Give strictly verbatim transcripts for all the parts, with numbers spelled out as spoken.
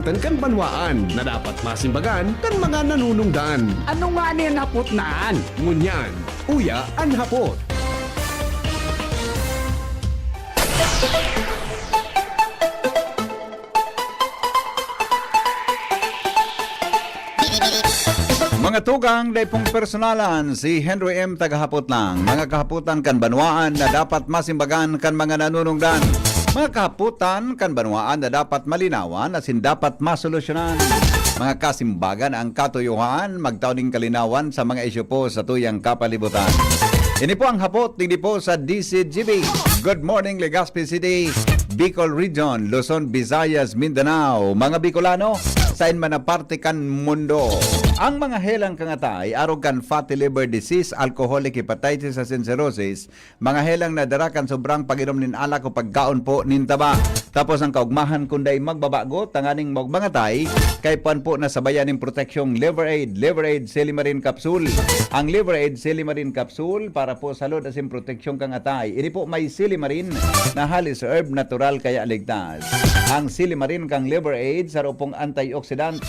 Tan kan banwaan na dapat masimbagan kan mga nanunungdan. Ano nga ni an hapot na an? Ngunyan, uya an hapot. Mga tugang, dai pong personalan, si Henry M. tagahapot lang. Mga kahapotan kan banwaan na dapat masimbagan kan mga nanunungdan. Mga kahapotan kan banwaan na dapat malinawan asin dapat masolusyonan. Mga kasimbagan ang katuyohan, magtao nin kalinawan sa mga isyu po sa tuyang kapalibutan. Ini po ang hapot digdi po sa D C G B. Good morning, Legazpi City, Bicol Region, Luzon, Visayas, Mindanao, mga Bicolano, sain man na parte kan mundo. Ang mga helang kan atay, arog kan fatty liver disease, alcoholic hepatitis asin cirrhosis, mga helang na dara kan sobrang pag-inom nin alak o pagkaon po nin taba. Tapos ang kaugmahan kun dai magbabago, tanganing maugma an atay, kaipuhan po na sabayan nin proteksyong Liver Aid, Liver Aid Silimarin Capsule. Ang Liver Aid Silimarin Capsule para po sa lod asin proteksyon kan atay. Ini po may silimarin na halis herb, natural kaya ligtas. Ang silimarin kan Liver Aid, saro pong antioxidant,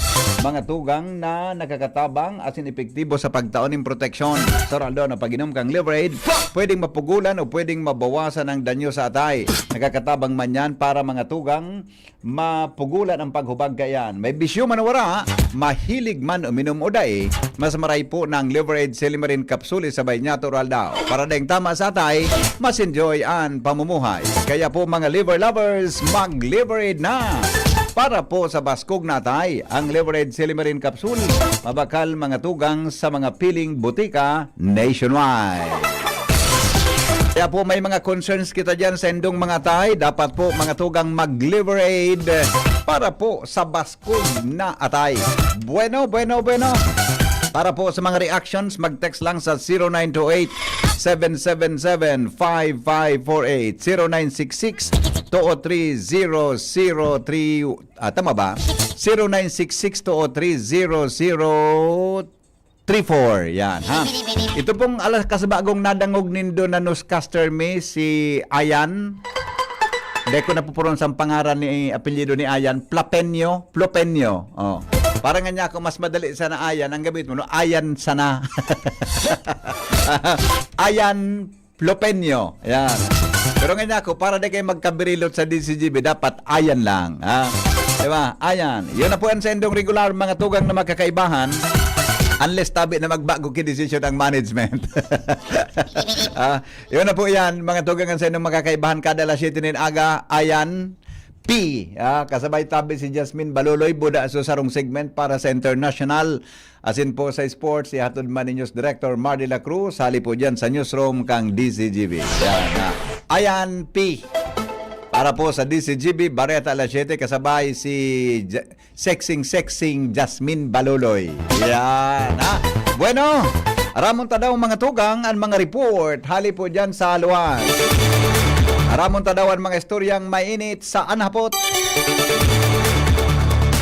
mga tugang na nakakatabang asin epektibo sa pagtao nin proteksyon. Sa oral daw na pag-inom kan Liver Aid, pwedeng mapugulan o pwedeng mabawasan ang danyo sa atay. Nakakatabang man yan para mga tugang mapugulan ang paghubag kaiyan. May bisyo man o wara, mahilig man uminom o dai, mas maray po na ang Liver Aid Silimarin Capsule sabay niya tural daw. Para daing tama sa atay, mas enjoy an pamumuhay. Kaya po mga liver lovers, mag-Liver Aid na! Para po sa baskog na atay, ang Liver Aid Silimarin Capsule, mabakal mga tugang sa mga piling butika nationwide. Kaya po may mga concerns kita dyan sa indong mga atay, dapat po mga tugang mag-Liver Aid para po sa baskog na atay. Bueno, bueno, bueno. Para po sa mga reactions, mag-text lang sa zero nine two eight, seven seven seven, five five four eight, zero nine six six, two oh three, zero zero three, ah, tama ba? Zero nine six six, two oh three, zero zero three four. Yan, ha? Ito pong alas kasabagong nadangog nindo na newscaster mi, si Ayan. Dai ko napupuron sa pangaran ni, apelyido ni Ayan. Plapenyo. Plapenyo. Oh. Para nga niya ako, mas madali sana Ayan. Ang gamit mo, no? Ayan sana. Ayan Plapenyo. Yan. Pero nga niya ako, para di kayo magkabirilot sa D C G B, dapat Ayan lang. Ha? Di ba? Ayan. Yun na po ang sendong regular, mga tugang na makakaibahan. Unless tabi na magbago ki desisyon ang management. Ah, yun na po yan, mga tugang ang sendong makakaibahan kada alas siyete nin aga. Ayan. P. Ah, kasabay tabi si Jasmine Baloloy, buda sa sarong segment para sa international. Asin po sa sports, ihatod man ni News Director Mar de la Cruz, hali po dyan sa newsroom kang D C G B. Yan, ah. Ayan, P. Para po sa D C G B, Bareta alas siyete, kasabay si Ja-, sexing, sexing Jasmine Baloloy. Yan, ha? Bueno, aramon ta daw mga tugang an mga report, hali po dyan sa Aluan. Aramon ta daw an mga istoryang mainit sa anhapot.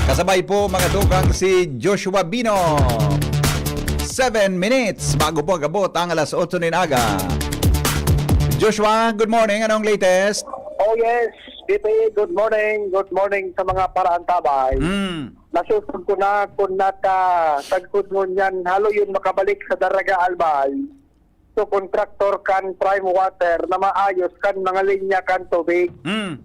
Kasabay po mga tugang si Joshua Bino. Seven minutes bago po agabot ang alas otso nin aga. Joshua, good morning. Anong latest? Oh yes, P P, good morning. Good morning sa mga paraantabay. Hmm. Nasosog ko na kung nakasagkod ngunyan haloy yun makabalik sa Daraga Albay. So, contractor kan Prime Water na maayos kan mga linya kan tubig. Hmm.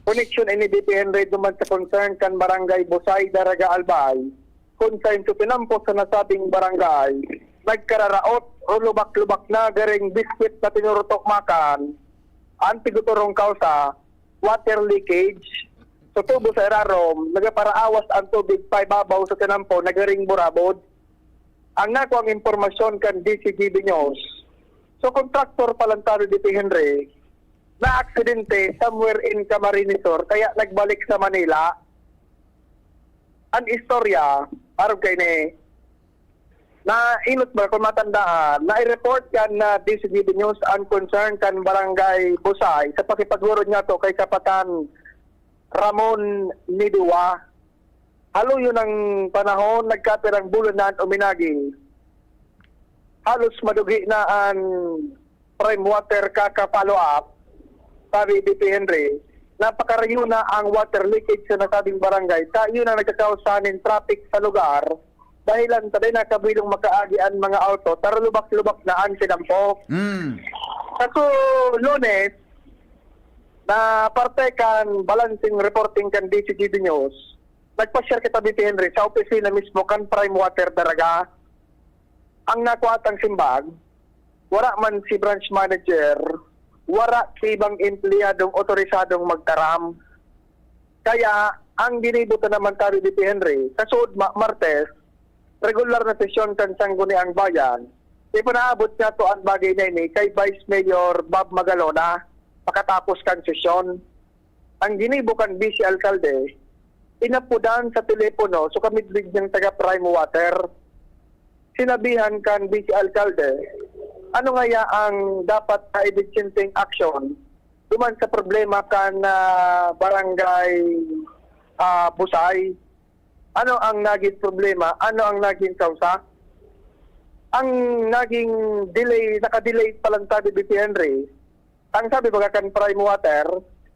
Connection ini D P N Red duman sa concern kan Barangay Busay, Daraga Albay. Kung sa insutinampo sa nasabing barangay, nagkararaot o lubak-lubak na garing biskwit na tinurutok makan. Ang tiguturong kausa, water leakage. Sa tubo sa irarom, nagaparaawas ang tubig paibabaw sa tinampo na garing burabod. Ang nakuang impormasyon kan D C G B News. So, contractor pa lang tabi D P Henry, na aksidente somewhere in Camarines Sur, kaya nagbalik sa Manila. Ang istorya, arog kay ni, na inot ba kung matandaan, na i-report kan na D C G B News ang concern kan Barangay Busay sa pakipagurod niya to kay Kapatan Ramon Nidua. Haloy yun ang panahon, nagkapirang bulan na an uminagi. Halos madughi na an prime water kaka-follow up, sabi D P Henry. napakarayo na ang water leakage sa nasabing barangay. Sa iyo na nagkakausa nin traffic sa lugar, dahilan ta dai nakabilong makaagi an mga auto, tarulubak-lubak na ang sinampo. Mm. Sa su-, Lunes, na parte kan balancing reporting kan D C G B News, nagpa-share kita, B P Henry, sa opisina mismo kan Prime Water Daraga. Ang nakuha tang simbag, wara man si branch manager, wara si ibang empleyadong otorisadong magtaram. Kaya, ang ginibo ta naman tabi, B P Henry, sa suod ma-, Martes, regular na sesyon kan Sangguniang Bayan, ipinaabot niya to ang bagay na ini kay Vice Mayor Bob Magalona pakatapos kan sesyon. Ang ginibo kan Vice Alkalde, inapodan sa telepono so kamidbid niyang taga Prime Water. Sinabihan kan Vice Alkalde, ano ngaya ang dapat na ebidyenteng aksyon duman sa problema kan, ah, barangay, ah, Busay? Ano ang naging problema? Ano ang naging kausa? Ang naging delay, naka-delay pa lang sabi, B P Henry. Ang sabi baga kan Prime Water,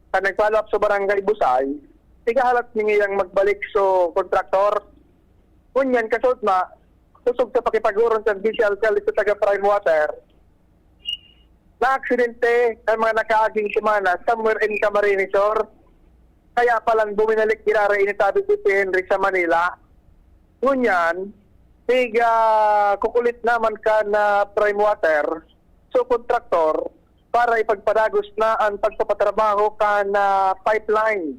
kan nag-follow up sa barangay Busay, igahalat niya ngayang magbalik so kontraktor. Ngunyan, kasod na, kusog sa pakipag-oron kan Vice Alkalde sa taga Prime Water, naaksidente ang mga nakaaging semana somewhere in Camarines Sur. Kaya palang buminalik giraray ini sabi si Henry sa Manila. Ngunyan, tig, ah, kukulit naman kan Prime Water, so kontraktor, para ipagpadagos na ang pagpapatrabaho kan, ah, pipeline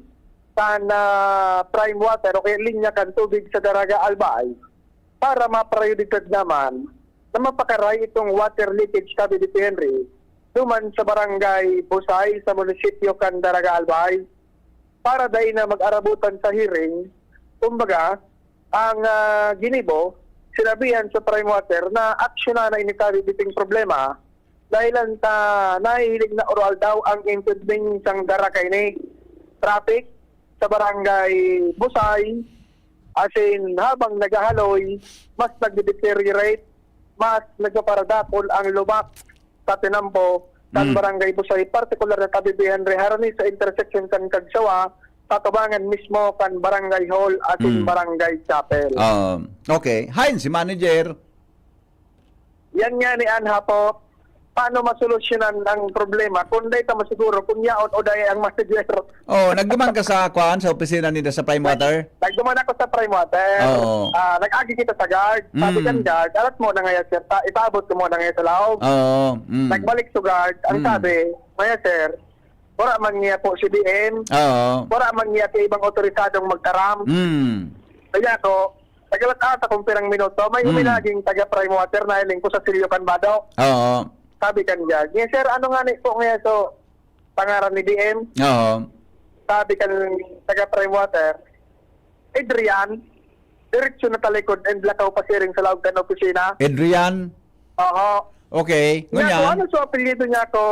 kan, ah, Prime Water o kaya linya kan tubig sa Daraga Albay para maprioridad naman na mapakaray itong water leakage, sabi ni Henry, duman sa barangay Busay sa munisipyo kan Daraga Albay para dai na mag-arabutan sa hearing. Kumbaga, ang, ah, ginibo, sinabihan sa Prime Water na aksyonan na ini sabi biting problema dahilan ta nahihiling na oral daw ang impeding sang dara kaini. Traffic sa barangay Busay, asin habang naghahaloy, mas nagde-deteriorate, mas nagpaparadakol ang lubak sa tinampo kan Mm. Barangay Busay, partikular na tabi-tabihan harani sa intersection kan Kagsawa, sa tubangan mismo kan Barangay Hall asin Mm. Barangay Chapel. Um, okay. Hain si manager. Yan nga ni Anha po, paano masolusyonan ang problema kung dai ta masiguro kung yaon o dai ang manager? Oh, nagduman ka sa, kwan, sa opisina nila sa Prime Water? Nagduman ako sa Prime Water. Oo. Ah, nag-agi kita sa guard. Sabi Mm. kan guard, "Alat mo na ngayon, sir. Ta-, ipaabot ko mo na ngayon sa laog." Oo. Mm. Nagbalik sa guard. Ang Mm. sabi, "Maya, sir, wala man niya po si B M. Oo. Wala man niya si ibang otorisadong magtaram." Mm. Kaya ako, nagalat ata kung pirang minuto, may Mm. uminaging taga Prime Water na hiling ko sa Silio Kanbado. Oo. Sabi kan guard, "Yes, sir, ano nga ni po ngayon?" So, pangaran ni B M. Oo. Sabi kan taga Prime Water, "Adrian, diretso na talikod and lakaw pasiring sa laog kan opisina." Adrian? Oho. Okay. Niya Ngunyan? Ko, ano sa apelyido niya ko?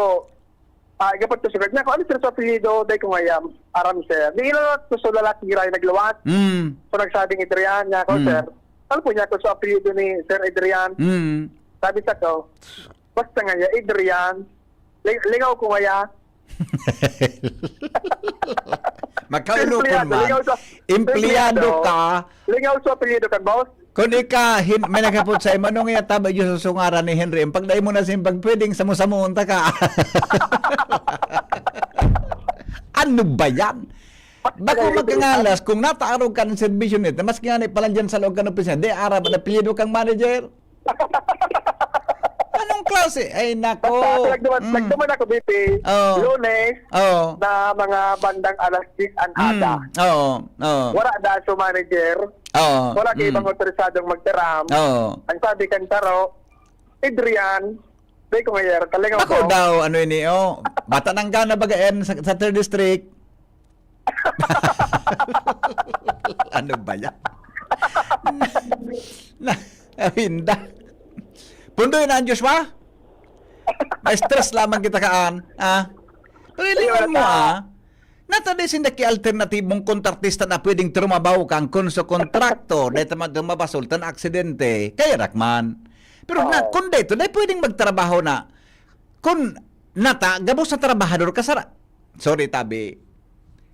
Ah, igapat ko sa guard niya ko, "Ano sir sa apelyido?" Dai ko ngayam. "Aram, sir." Di ilalawat ko sa lalaki giray nagluwas. Mm. So, nagsabing Adrian niya ko, Mm. "Sir, ano po niya ko sa apelyido ni Sir Adrian?" Mm. Sabi sa ko, "Basta ngaya, Adrian, li-, lingaw ko ngaya." Makaulupon Empleyado, man. Lingaw sa, empleyado empleyado. Ka. Lingaw sa apelyido kan boss. Kung ika, hin-, may naghapot sa imo, "Anong iya taba Diyos sa sungaran ni Henry?" Ang pagdai mo na sa pagpwedeng samo-samoon ta ka. Ano ba yan? Bako magkangalas kung nataarog ka ng serbisyo nito, mas nga ni palan dyan sa loob ka ng opisina, di arab na apelyido kang manager. Anong klase? Ay, nako. Basta, nagduman, Mm. nagduman ako, B P, Oo. Lunes, Oo. na mga bandang alas diyes an Mm. aga. Oo. Oo. Wala da so manager. Oo. Wala kay Mm. ibang otorisadong magtaram. Oo. Ang sabi kan taro, "Adrian, di ko ngayon, talingaw Ako ko." Daw, ano ini, oh. Bata ng gana baga yan sa, sa third district. Ano ba yan? Na, na, awinda. Pundoy na ang Diyos ba? May stress lamang kita kaan, ah. Pero ilingon mo, ah. Nata di sinda ki alternatibong kontratista na pwedeng trumabaho kang kun sa kontrakto, dahil tama dumabasulta na aksidente, kaya rakman. Pero na, Oo. Kung dito, dahil pwedeng magtrabaho na, kung nata, gabos na trabahador ka sara. Sorry, tabi.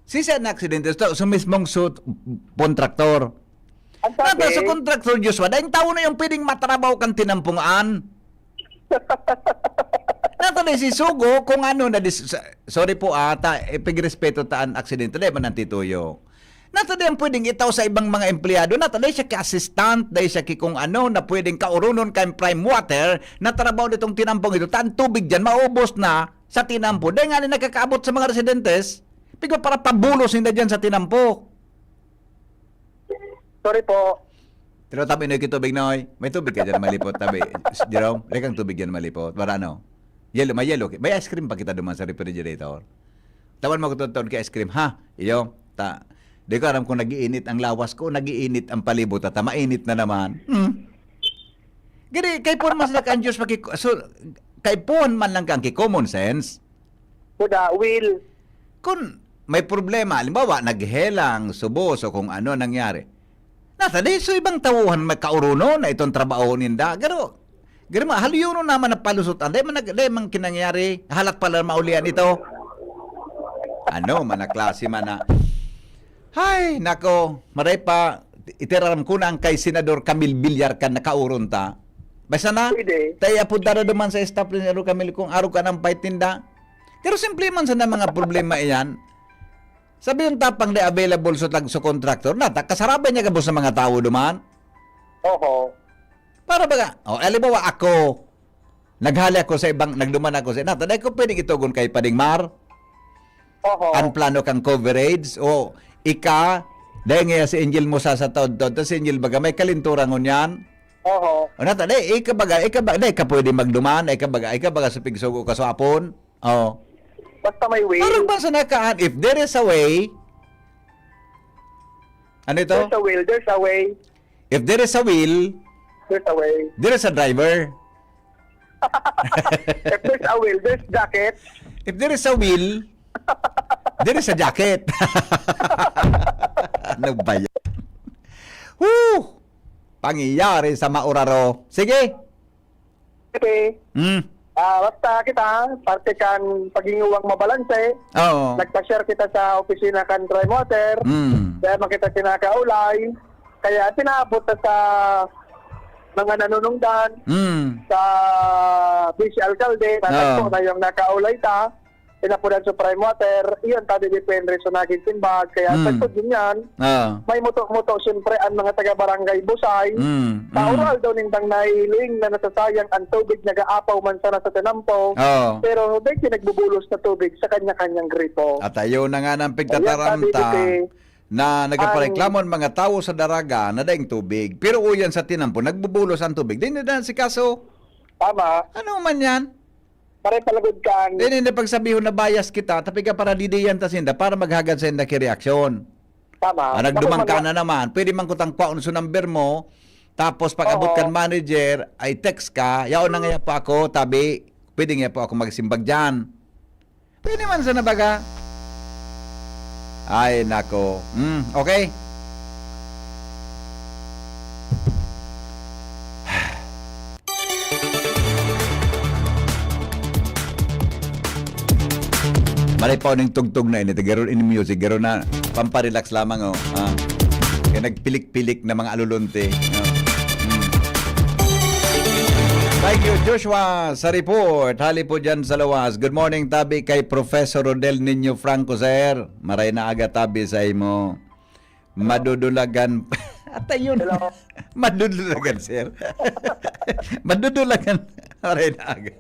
Si siya na aksidente, so, so mismong su-, kontraktor. Ang sabi, nata sa kontraktor, Joshua, dahil tao na yung pwedeng matrabaho kang tinampungan. Nata na si Sugo, kung ano na dis-, sa-, sorry po, ah, ta, ipigrespeto ta ang aksidente, dahil man ang tituyo. Nata na yung pwedeng itaw sa ibang mga empleyado, nata na siya ki-assistant, dahil siya ki kung ano, na pwedeng kaurunon kang prime water, na trabaho nitong tinampong ito, ta ang tubig dyan, maubos na sa tinampo. Dahil nga na nakakaabot sa mga residentes, pigo para pabulos ninda dyan sa tinampo. Sorry po. Pero tabi na yung tubig na, oy. May tubig ka dyan, malipot, tabi. Jerome, lekang tubig dyan, malipot. Para ano? Yelo, may yelo. May ice cream pa kita duman sa refrigerator. Tawan mo ko tuon kay ice cream, ha? Iyo, ta. Di ko aram kung nag-iinit ang lawas ko, nag-iinit ang palibot, ta mainit na naman. Hmm. Gani, kaipuhan man lang kan Diyos paki-, so, kaipuhan man lang kan ki common sense. Kuda, will. Kun may problema, halimbawa, naghelang, subos, o kung ano nangyari. Nasa di, so ibang tauhan may kauruno na itong trabaho ninda. Garo, garo ma, halyonon naman ang palusot. Anday man, nag-, anday man kinangyari, halat pala maulian ito. Ano, man na klase man na. Hay, nako, maray pa, itiraram ko na ang kay Senador Camille Villar kan nakauron ta. Basta na, pwede. Tayo apunta na duman sa staff ni Senador Camille kung araw ka ng fight ninda. Pero simple man sana mga problema iyan. Sabi yung tapang di available sa tag-, sa contractor, nata, kasarabay niya gabos sa mga tao duman. Oho. Para baga, oh, halimbawa ako, naghali ako sa ibang, nagduman ako sa, nata, dahil ko pwedeng itogon kay Pading Mar. Oho. Ang plano kang coverage, o ika, dahil nga si Angel mo sa, sa taod-taod, tas si Angel baga, may kalinturan ngunyan. Oho. O nata, dahil ika baga, ika baga, dahil ka pwede magduman, ika baga, ika baga sa pigsugo ka sa apon. Oh. Basta may way. Parang ba sa nakaan, if there is a way, ano ito? There's a will, there's a way. If there is a will, there's a way. There is a driver. If there's a will, there's jacket. If there is a will, there is a jacket. Ano ba yan? Woo! Pangyayari sa mauraro. Sige. Kasi, hmm, ah, basta kita, parte kan paghinguwang mabalanse, oo, nagpa-share kita sa opisina kan Prime Water, hmm, kaya makita sinakaulay, kaya pinaabot na sa mga nanunungdan, hmm, sa vice alcalde, na, oo, nagpo na yung nakaulay ta. Inapodan sa Prime Water, iyan tabi depende sa naging simbag. Kaya, hmm, sa tubig niyan, ah, may muto-muto, siyempre, ang mga taga-barangay Busay. Hmm, sa, hmm, oral daw nindang nahihiling na nasasayang ang tubig, nag-aapaw man sana sa tinampo. Oo. Pero may pinagbubulos na tubig sa kanya-kanyang gripo. At ayun na nga nang pigtataram ta, ayan, sabi ko, eh, na nagpapareklamo ang mga tao sa Daraga na daing tubig. Pero uyan sa tinampo, nagbubulos ang tubig. Di na si kaso. Tama. Ano man yan? Pare palagod kan. Dili na pagsabihon na bias kita, tapi ka para didiyan ta sinda, para maghagad sa inda ki reaksyon. Tama. Ah, nagduman ka na naman. Pwede man kutang kwaon sa number mo, tapos pag abot, oo, kan manager, ay text ka, yaon na nga po ako, tabi, pwede nga po ako magsimbag dyan. Pwede man sa nabaga. Ay, nako. Hmm, okay. Malay pa ning tugtog na ini, garo ini music, garo na pamparelax lamang, oh. Ah. Kaya nagpilik-pilik na mga alulunte, no? Mm. Thank you, Joshua, sa report. Hali po dyan sa lawas. Good morning, tabi kay Professor Rodel Niño Franco, sir. Maray na aga, tabi sa imo. Madudulagan. At ayun. Hello. Madudulagan, sir. Madudulagan. Aray na aga.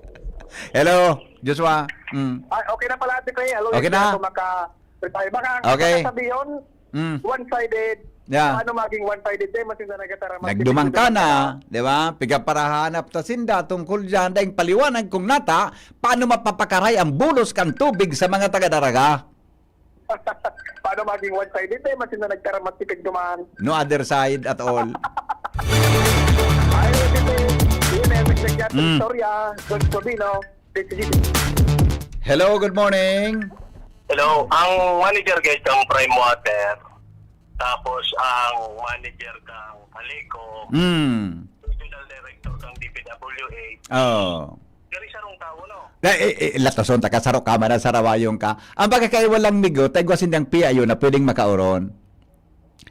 Hello, Joshua. Mm. Ah, okay na pala, Ate Clay. Hello, okay na. Ako maka-reply. Baka, okay, baka sabihin, mm, one-sided. Yeah. Paano maging one-sided? Dahil mas yung nagkatara-, mas nagduman ka na, di ba? Piga para hanap ta sinda tungkol dyan. Dahil paliwanag kong nata, paano mapapakaray ang bulos kan tubig sa mga taga-Daraga? Paano maging one-sided? Eh, mas na nagkaramatikag dumaan. No other side at all. Ay, kasi, yun eh, may nagyat-, mm, istorya, Don Tobino, P C D. Hello, good morning. Hello, ang manager guys ng Prime Water, tapos ang manager kang Aleco, mm, regional director kang D P W H. Oh. Pero sarong tao, no? Eh, eh, eh, latoson ta ka, saro ka man, sarawayong ka. Ang pagkakaiwal lang, Migo, ta igwa sindang P I O na pwedeng makaoron.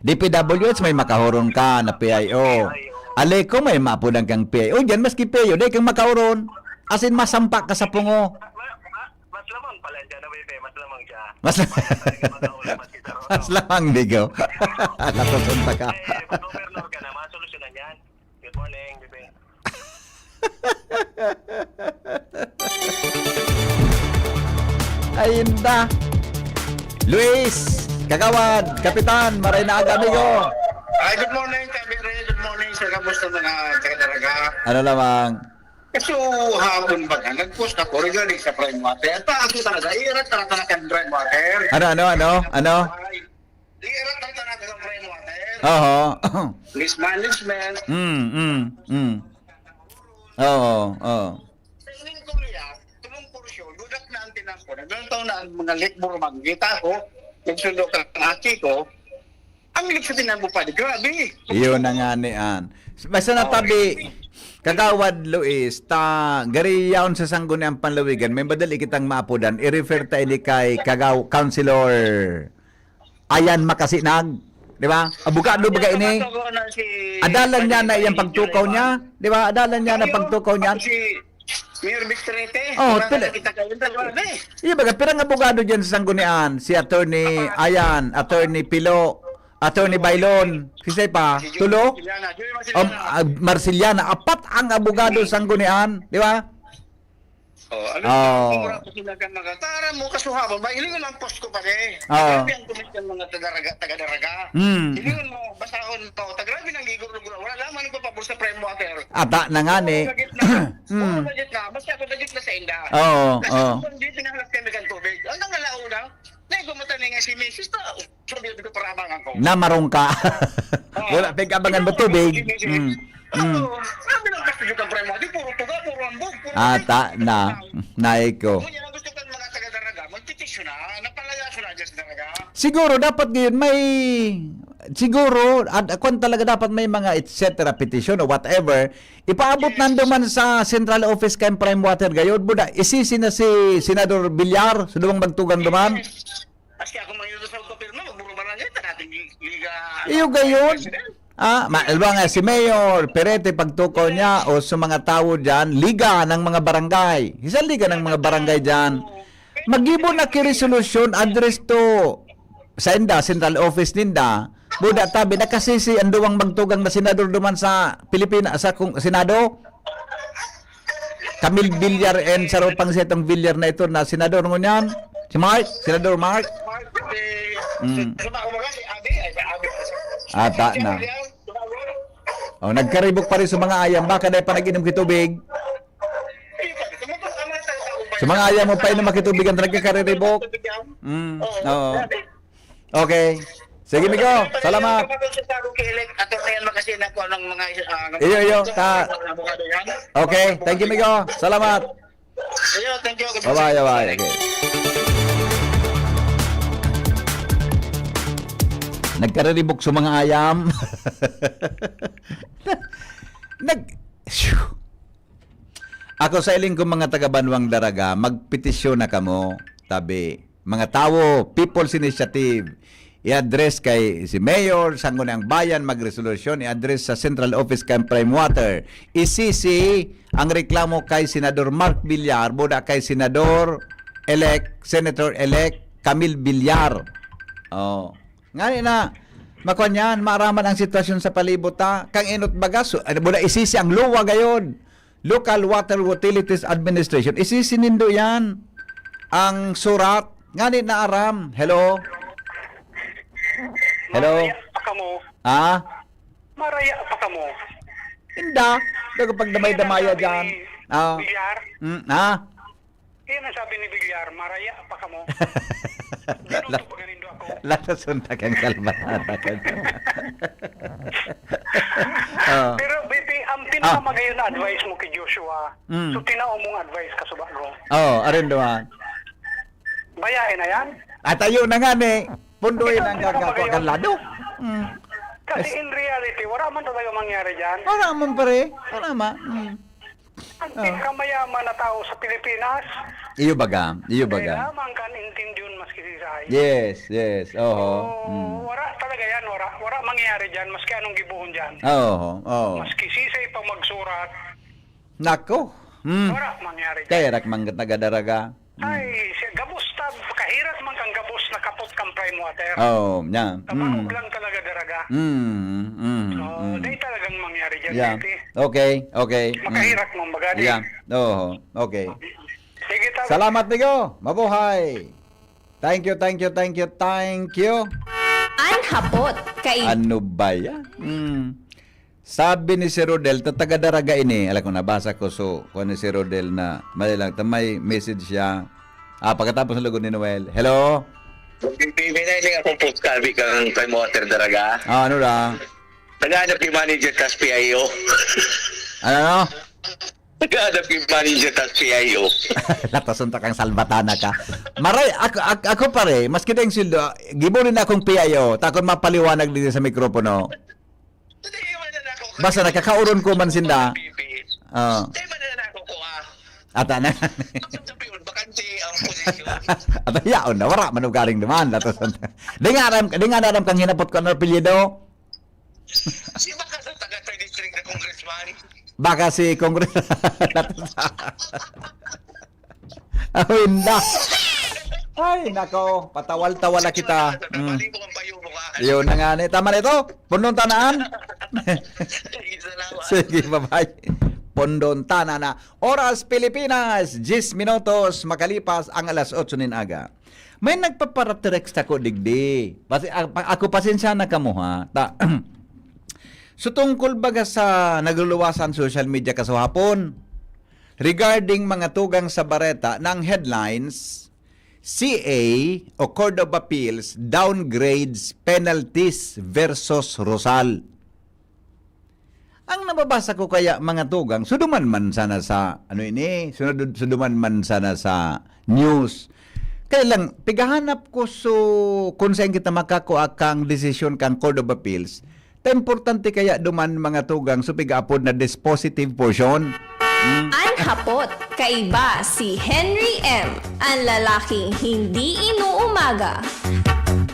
D P W H may makaoron ka na P I O. Aleco may maapodan kang P I O. Diyan, maski P I O, dai kang makaoron. As in, masampa ka sa pungo. Ma-, ma-, ma-, mas lamang pala dyan, no, Bebe? Mas lamang siya. Mas la- Mas lamang pala yung makaoron, mas kita ron, Mas no? lamang, Migo. Latoson ta ka. Eh, mag-governor ka na, masolusyonan yan. Good morning, Bebe. Ay, inda. Luis, Kagawad, Kapitan, maray na aga, amigo. Ay, good morning, Kabiri. Good morning sa kamusta mga taga-Daraga. Ano lamang? Kaso hapon ba na, nag-post ako regarding sa Prime Water. At ako talaga, iirat talaga na kan Prime Water. Ano, ano, ano, ano? Ay, iirat talaga na kan Prime Water. Oho. Mismanagement. Mm, mm, mm. Oo, oo. Sa ining Korea, tulong porsyon, dudak na ang tinampo. Naglantaw na ang mga likbor, magkita ko, nagsundo ka ng aki ko, ang likso tinampo pa, di grabe. Iyon na nga ni An. Basta na Oo. tabi, Kagawad Luis, ta gari yaon sa Sangguniang Panlawigan, may madali kitang maapodan, i-refer ta ini kay Kagaw-, Councilor Ayan Makasinag, di ba? Abogado ba Yan, ini? Adalan niya na iyang pagtukaw niya, di ba? Adalan niya na pagtukaw niya. Si Mayor Victorete, Oh, wala tila- na kita kayo, dalawa na eh. Iya, baga, pirang abogado diyan sa Sanggunian? Si Attorney Ayan, Attorney Pilo, Attorney Bailon, kisay pa? Si Joey Tulo? Marciliana, Joey Marciliana. Um, ah, Marciliana. Apat ang abogado sa Sanggunian, di ba? Oh, ano Oh. Mura ko sinagan mga tara mo, kasuhaban ba? Ilingon ang post ko pa eh. Oo. Grabe ang komisyon mga taga-Daraga, taga-Daraga. Mm. Ilingon mo, basahon mo, tagrabe ng gigurugura. Wala lamang nagpapabor sa Prime Water. Ata na nga ni. Sa gitna. Mm. Sa gitna. Basta ako sa gitna sa inda. Oo, Kasi oo. Kung di pinahalas kami kan tubig. Ang nangalauna, na ikaw mataning nga si misis na, sabi ko, parabangan ko. Namarong ka. Oo. Wala, pag-abangan mo tubig. Si misis. Mm. Mm. Oo, sabi ng Pastor Jukang Primo, di puro tuga, puro ambog, puro Ata na. Naiko. Kung yan ang gusto kang mga taga-Daraga, magpetisyon na, napalaya siya na dyan sa Daraga. Siguro, dapat ngayon may, siguro, at kung talaga dapat may mga et cetera petition o whatever, ipaabot Yes. nando man sa central office kay Prime Water, gayod, buda, isisi na si Senador Villar, sa duwang magtugang duman. Yes. Maski ako man yun sa Autopilma, magburo barangay, ta natin li-, liga, Iyo ano, gayon. president. Ah, ma-, alwa nga si Mayor Perete pagtukaw niya o sa mga tawo diyan, liga ng mga barangay. Isa liga ng mga barangay diyan. Maggibo na ki resolusyon, address to sa inda, central office ninda. Buda tabi, nakasisi ang duwang magtugang na senador duman sa Pilipinas, sa kung, Senado. Camille Villar and saro pang setong Villar na ito na senador ngunyan. Si Mark, Senador Mark. Mm. Ata na. Oh, nagkaribok pa rin sa mga ayam. Baka dahil pa nag-inom kitubig. Sa mga ayam mo pa inom makitubig ang nagkakaribok. Mm. Oo. Okay. Sige, Migo. Salamat. Sa Taro Kilik, ato na yan, makasina ko ng mga, ah, Iyo, iyo. Ta- abogado yan. Okay. Thank you, Migo. Salamat. Iyo, thank you. Bye-bye, bye-bye. Okay. Nagkariribok sa mga ayam. Nag-, Phew. Ako sa iling kong mga taga-Banwang Daraga, magpetisyon na kamo, tabi. Mga tawo, People's Initiative, i-address kay si Mayor, Sangguniang Bayan, magresolusyon, i-address sa Central Office kay Prime Water. Isisi ang reklamo kay Senador Mark Villar, buda kay Senador-elect, Senator-elect Camille Villar. Oh. Ngani na, makuan yan, maaraman ang sitwasyon sa palibot ta. Kang inot baga, su-, ano, buda isisi ang luwa gayon. Local Water Utilities Administration, isisi nindo yan. Ang surat, ngani na aram. Hello? Hello? Maraya pa kamo. Ah? Maraya pa kamo. Inda, dago pagdamay-damaya Yan ang sabi dyan. ni Ah. Villar. Mm, ah? Yan ang sabi ni Villar, "Maraya pa kamo." Ginuto pa ganindo ako. Latas unta kang kalmatakan. Oh. Pero, Bibi, ang Ah. pinakamagayon na advice mo kay Joshua, Mm. so, tinao mong advice ka, suba ko. Oh, arin duman. Bayae na yan. At ayun na nga ni, punduin Ito ang ang kakakwa pinakamagayon. kan lado. Mm. Kasi Yes. in reality, wala man talaga mangyari dyan. Wala man, pare. Wala ma. Mm. Ang Oh. pinakamayaman na tao sa Pilipinas, Iyo baga, iyo madali baga. lamang kan intindihon maski siisay. Yes, yes. Oho. So, Mm. wala talaga yan, wala. Wala mangyayari dyan, maski anong gibohon dyan. Oho, oo. Maski siisay pa magsurat, Nako. Hmm. wala mangyayari dyan. Kaya rak mang taga-Daraga. Hmm. Ay, siya, gabos ta, kahiras man kang gabos na kapot kang prime water. Oo, yan. Tabaog Hmm. lang talaga, Daraga. Hmm, hmm, So, hmm. dahil talagang mangyari dyan, Yeah. Titi. Okay, okay. Hmm. Makahiras man baga, di. Yeah. Oo, okay. Sige, ta- Salamat, Nigo. Mabuhay. Thank you, thank you, thank you, thank you. An hapot kay Ano ba yan? Hmm. Sabi ni si Rodel, ta taga-Daraga ini. Alam ko, nabasa ko, so, kung ni si Rodel na, mali lang, ta may message siya. Ah, pagkatapos ng lugod ni Noel. Hello? Pinailing akong post kabi kang prime water, Daraga. Ah, ano ra? Naghahanap yung manager tas P I O. Ano, ano? Naghahanap yung manager tas P I O. Latason ta kang salbatana ka. Maray, ako, ako, ako pare, maski dahil sildo, gibo rin akong P I O, takon mapaliwanag dito sa mikropono. Hindi, wala na ako. Basta nakakauron ko man sinda. P P. Oo. Hindi, wala na ako ko, ah. Ata na. Ang sabi yun, bakante ang posisyon. Ata yaon na, wala man ugaring naman. Latos ang, di nga aram, di nga aram kang hinapot ko ano apelyido. Si baka sa taga third district na congressman. Baka si Congress-, Awinda. Ay, nako, patawal-tawal na kita. Mm. Bali mo ang bayo mo ka. Yun na nga ni. Tama na ito. Pundong tanaan. Sige, salamat. Sige, bye-bye. Pundong tana na. Oras Pilipinas, diyes minutos makalipas ang alas otso nin aga. May nagpaparatext ako digdi. Pasi-, a-, pa-, ako, pasensya na kamo, ha. Ta-, so, tungkol baga sa nagluluwasan social media kasahapon, regarding mga tugang sa bareta ng headlines, C A o Court of Appeals downgrades penalties versus Rosal. Ang nababasa ko kaya, mga tugang, suduman man sana sa, ano ini, sunod, suduman man sana sa news. Kaya lang, pigahanap ko so, kung saan kita makakua kang desisyon kang Court of Appeals, ta importante kaya duman, mga tugang, so pigaapod na dispositive portion. Hmm. An hapot, kaiba si Henry M, ang lalaking hindi inuumaga.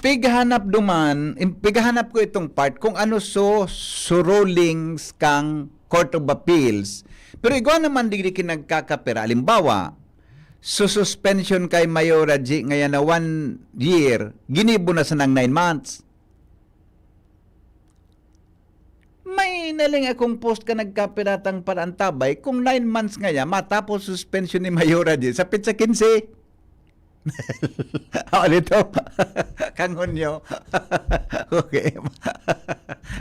Pighanap duman, im-, pighanap ko itong part kung ano so, so rulings kang Court of Appeals. Pero igwa naman digdi ki nagkakapira. Halimbawa, so suspension kay Mayora G ngayon na one year, ginibo na sanang nine months. May naling akong post ka nagkapiratang para antabay, kung nine months ngaya, matapos suspension ni Mayora G sa petsa quince. Ako nito, kang Hunyo. Okay.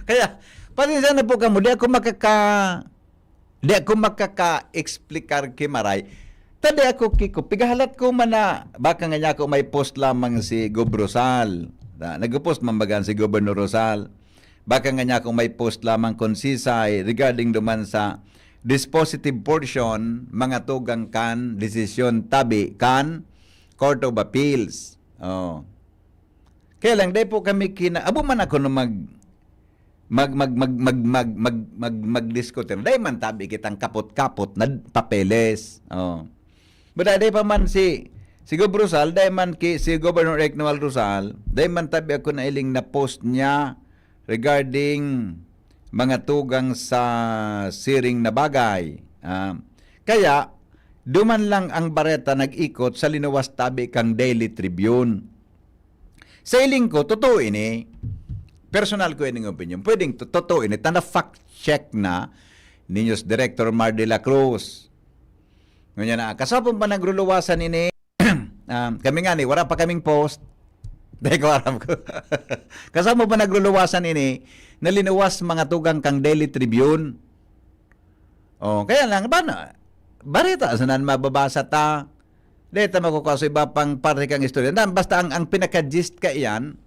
Kaya, pasensya na po kamo, di ako makaka-, di ako makaka-explicar ki Maray. Ta di ako, Kiko, pigahalat ko man na, baka nga niya ako may post lamang si Gob Rosal. Na, nag-post man baga si Governor Rosal. Baka nga niya ako may post lamang kon sisay regarding duman sa dispositive portion, mga tugang kan desisyon tabi kan Court of Appeals. Oh. Kaya lang, dai po kami kina-, abo man ako na mag-, mag, mag, mag, mag, mag, mag, mag, magdiskutir. Dai man tabi kitang kapot-kapot na papeles. Oh. But dai pa man si, si Gob Rosal, dai man ki, si Governor Eric Noel Rosal, dai man tabi ako nailing na post niya regarding mga tugang sa siring na bagay. Ah, kaya, duman lang ang bareta nag-ikot sa linuwas tabi kang Daily Tribune. Sa hiling ko, totoo ini. Personal ko ining opinion. Pwedeng to-, totoo ini. Tanda fact check na ni News Director Mar de la Cruz. Ngunyan na, kasapon pa nagruluwasan ini, ah, kami nga ni, wala pa kaming post. Dahil ko aram ko. Kasapon pa nagruluwasan ini, nalinuwas mga tugang kang Daily Tribune. Oh, kaya lang, ba na, bareta, sanan mababasa ta? Dahil ta makukuha sa iba pang parte kang istorya. Na, basta ang, ang pinaka-gist ka iyan,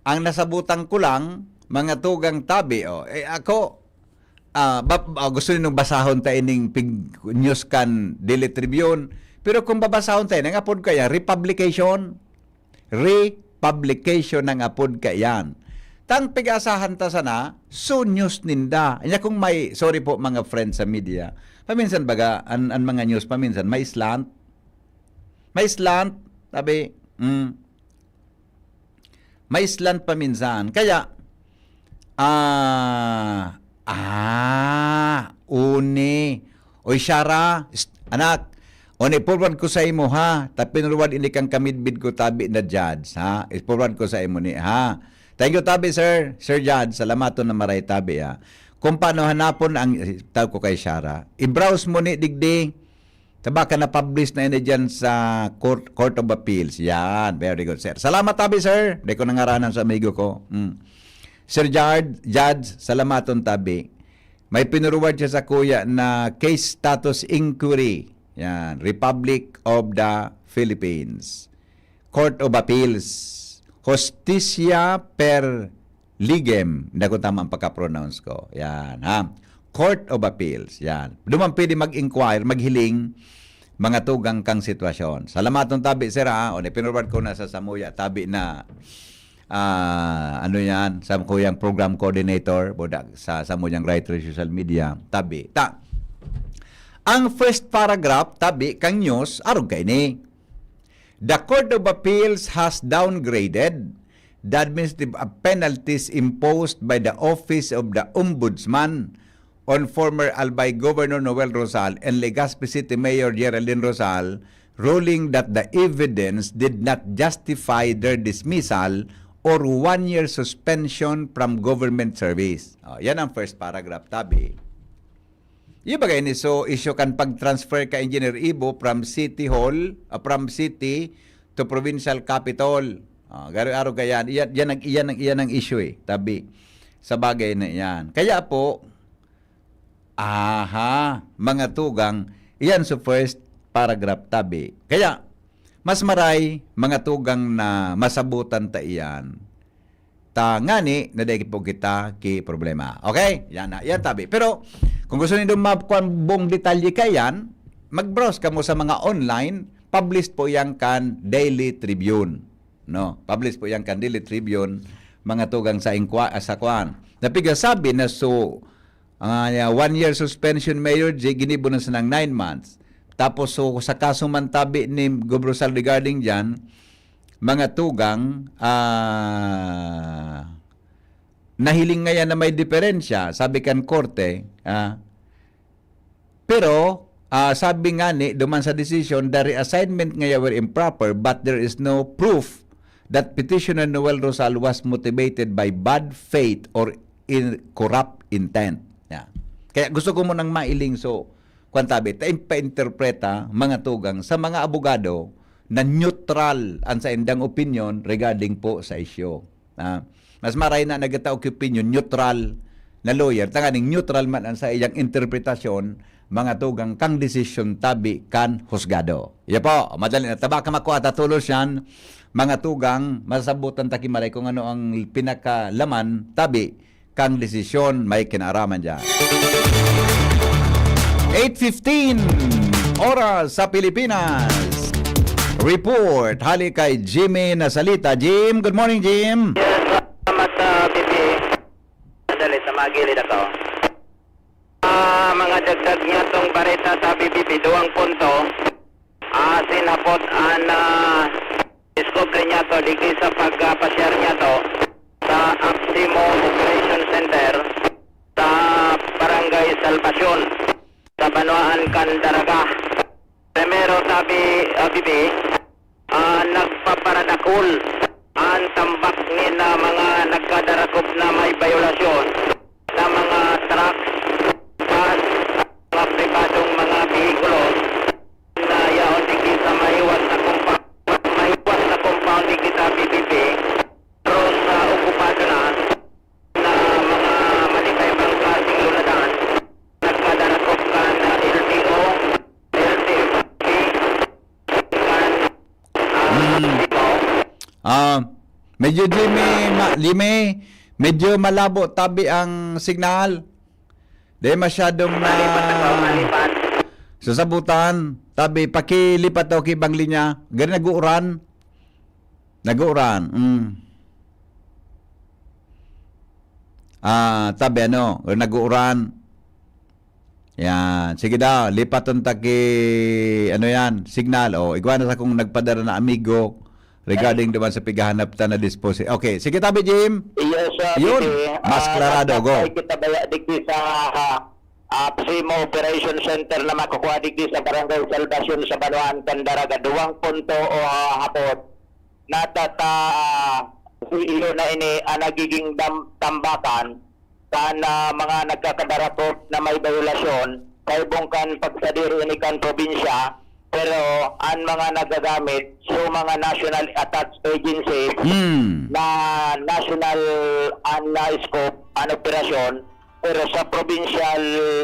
ang nasabutan ko lang, mga tugang tabi, oh. Eh, ako, ah, ba, ah, gusto ninong basahon ta ining pig-, news kan Daily Tribune. Pero kung babasahon ta, nang apod kaya, republication, republication ng apod kaiyan. Tang pig-asahan ta sana, so news ninda. Anya kung may, sorry po mga friends sa media, paminsan baga, an, an mga news paminsan may slant. May slant, sabi, mm, may slant paminsan. Kaya, ah, ah, uni. Oy, Shara, st-, anak, uni, forward ko sa imo, ha? Tapin ruwad ini kang kamidbid ko, tabi na judge, ha? I-forward ko sa imo ni, ha? Thank you, tabi, sir. Sir Judge, salamaton na maray, tabi, ha? Kung paano hanapon ang, tawag ko kay Shara, i-browse mo ni digdi, Tabaka na-publish na ini diyan sa Court, Court of Appeals. Yan, very good, sir. Salamat, tabi, sir. Di ko nangaranan sa amigo ko. Mm. Sir Jard, Judge, salamaton, tabi. May pinurward siya sa kuya na case status inquiry. Yan, Republic of the Philippines. Court of Appeals. Justicia per Ligem, hindi ko tama ang pagka-pronounce ko. Yan, ha? Court of Appeals, yan. Duman pwede mag-inquire, maghiling, mga tugang kang sitwasyon. Salamaton, tabi, sir, ha? O, pinurward ko na sa samuya, tabi na, ah, ano yan, sa kuyang program coordinator, boda, sa samuyang writer social media, tabi. Ta, ang first paragraph, tabi, kang news, arog kaini. The Court of Appeals has downgraded the administrative penalties imposed by the Office of the Ombudsman on former Albay Governor Noel Rosal and Legazpi City Mayor Geraldine Rosal, ruling that the evidence did not justify their dismissal or one-year suspension from government service. Oh, yan ang first paragraph, tabi. Iyo bagay ni, so, issue kan pag-transfer ka, Engineer Ibo, from City Hall, ah, from city to provincial capital. Ah, garo-, arog kaiyan. Iyan, iyan ang, iyan ang, iyan ang issue, eh, tabi, sa bagay na iyan. Kaya po, aha, mga tugang, iyan sa first paragraph, tabi. Kaya, mas maray, mga tugang, na masabutan ta iyan. Ta ngani na dai po kita ki problema. Okay? Yan na. Yan, tabi. Pero, kung gusto nindo makuha ang buong detalye kaiyan, mag-browse kamo sa mga online, published po yan kan Daily Tribune. No? Published po yan kan Daily Tribune, mga tugang sa inkwa-, sa kwan. Napigasabi na so, ah, one year suspension, Mayor J, ginibo na sanang nine months. Tapos, so, sa kaso man tabi ni Gob Rosal regarding dyan, mga tugang, ah, nahiling ngayan na may diferensya, sabi kan korte, ah, pero, ah, sabi nga ni, duman sa desisyon, the reassignment ngaya were improper, but there is no proof that petitioner Noel Rosal was motivated by bad faith or in corrupt intent. Yeah. Kaya gusto ko munang mailing, so, kwan tabi, ta impainterpreta, mga tugang, sa mga abogado na neutral ang saindang opinion regarding po sa isyu. Ah, mas maray na nagtao ki opinion, neutral na lawyer, tanganing neutral man ang sa iyang interpretasyon, mga tugang, kang desisyon tabi kan husgado. Iya po, madali na. Taba ka makuha, tatulos yan. Mga tugang, masabutan ta ki maray kung ano ang pinakalaman, tabi, kang desisyon may kinaaraman dyan. Eight fifteen, oras sa Pilipinas. Report, hali kay Jimmy Nasalita. Jim, good morning, Jim. Yes, salamat sa B P. Sandali, sa magilid ako. Ah, mga dagdag niya tong bareta sa B P P, duwang punto. Ah, sinapot an, ah, discovery niya to, digdi sa pagpasyar niya to sa Aximo Operation Center sa Barangay Salvacion, sa banwaan kan Daraga. Primero, sabi, ah, B P, ah, nagpaparadakul an tambak ni na mga nagkadarakop na may bayolasyon sa mga truck, bus, mga pribadong mga behikulo na yaon digdi sa mahiwas na compound, mahiwas na compound digdi sa B P P, pero sa okupado na, na mga mali pa ibang klaseng lunadan, nagkadarakop kan L T O, L T F, kan, ah, Mm. Ito. Ah, medyo, Jimmy, ma-, Jimmy, medyo malabo tabi ang signal. Di masyadong na Malipat ako, malipat. sasabutan. Tabi, pakilipat daw ki ibang linya. Gari nag-uuran. Nag-uuran. Mm. Ah, tabi ano, nag-uuran. Yan. Sige daw, lipaton ta ki, ano yan, signal. O, igwa na sa kung nagpadara na amigo regarding duman sa pighahanap ta na disposi-, okay, sige, tabi, Jim. Yes, sir. Yun. Sige. Mas Ah, klarado, go. nagkakay kita baya digdi sa, ah, ah, PSEMO Operation Center na makukuha digdi sa Barangay Salvacion sa Banwaan kan Daraga. Duwang punto o, ah, hapot. Natata-, ah, iyo na ini ang nagiging dam-, tambakan kan, ah, mga nagkakadarakop na may bayolasyon sa ibong kan pagsadiri ini kan probinsya, pero an mga nagagamit sa mga national attached agencies Hmm. na national an na scope an operasyon, pero sa provincial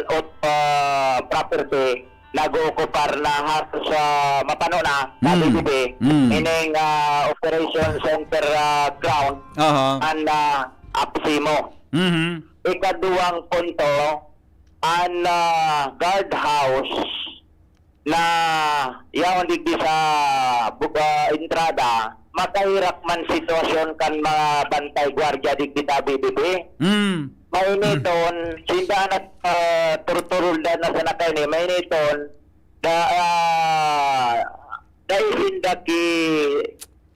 ot-, ah, property, nag-ookupar na halos sa mapano na, sa Hmm. B B B, Hmm. ining, ah, operation center, ah, ground, Aha. an, ah, APSEMO. Mhm. Ikaduwang punto, an, ah, guard house na yaon digdi sa bu-, ah, entrada, makaherak man sitwasyon kan mga bantay gwardiya digdi ta B B B. Mm. Mainiton, Mm. sinda na, ah, turturulda na sa nakay ni, mainiton, da, ah, dai sinda ki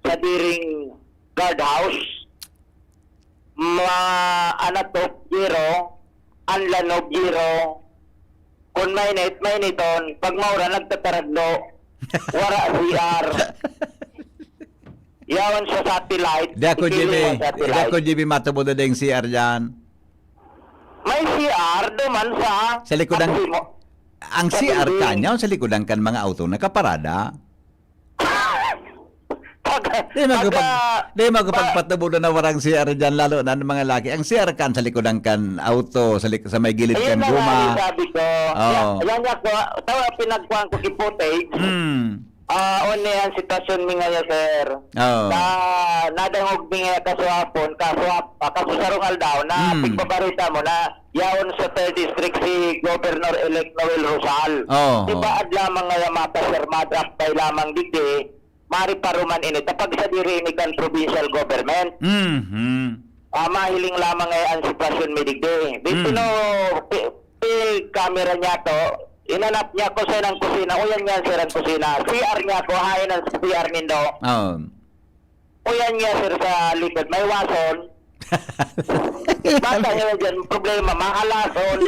sa diring guard house. Ma-, anatop, giro, an lanob, giro. Kun mainit, mainiton. Pag mauran, nagtataragdo. Wara C R. Yaon sa satellite. Di ako, Ikili Jimmy. ang Di satellite. ako, Jimmy, matubod na ding C R dyan. May C R duman sa Sa likod ng, Taxi mo. ang Sa C R building. kanya, sa likod ng kan mga auto nakaparada. Pag, Di magkapag-, pag, ah, di magkapagpatubod na warang C R dyan, lalo na ang mga laki. Ang C R kan sa likod ng kan auto, sa lik-, sa may gilid Ayun kan na nga guma. yung sabi ko. Oo. Yan, yan nga po. Tawa, pinagkuhan ko si footage. Hmm. Ah, on na yan, sitwasyon mi ngayon, sir. Oo. Na, nadangog mi ngayon kasuhapon, kasuhap-, ah, kasusarong aldaw na Hmm. pigbabarita mo na yaon sa third district si Governor-elect Noel Rosal. Oo, Di ba, oo. ad lamang ngayon, mata, sir, madrap by lamang digdi, mari pa ruman ini, tapag sa diri ini kan provincial government. Mhm. Ah, mahiling lamang ngayon ang sitwasyon mi digdi. Di Mm. pino-, pi-, pi-, camera niya to, inanap niya ko sa nang kusina. Uyan niya, sir, ang kusina. C R niya ko, hain ang C R nindo. Oo. Uyan niya, sir, sa likod. May wason. Bata niya dyan, problema, mahalason.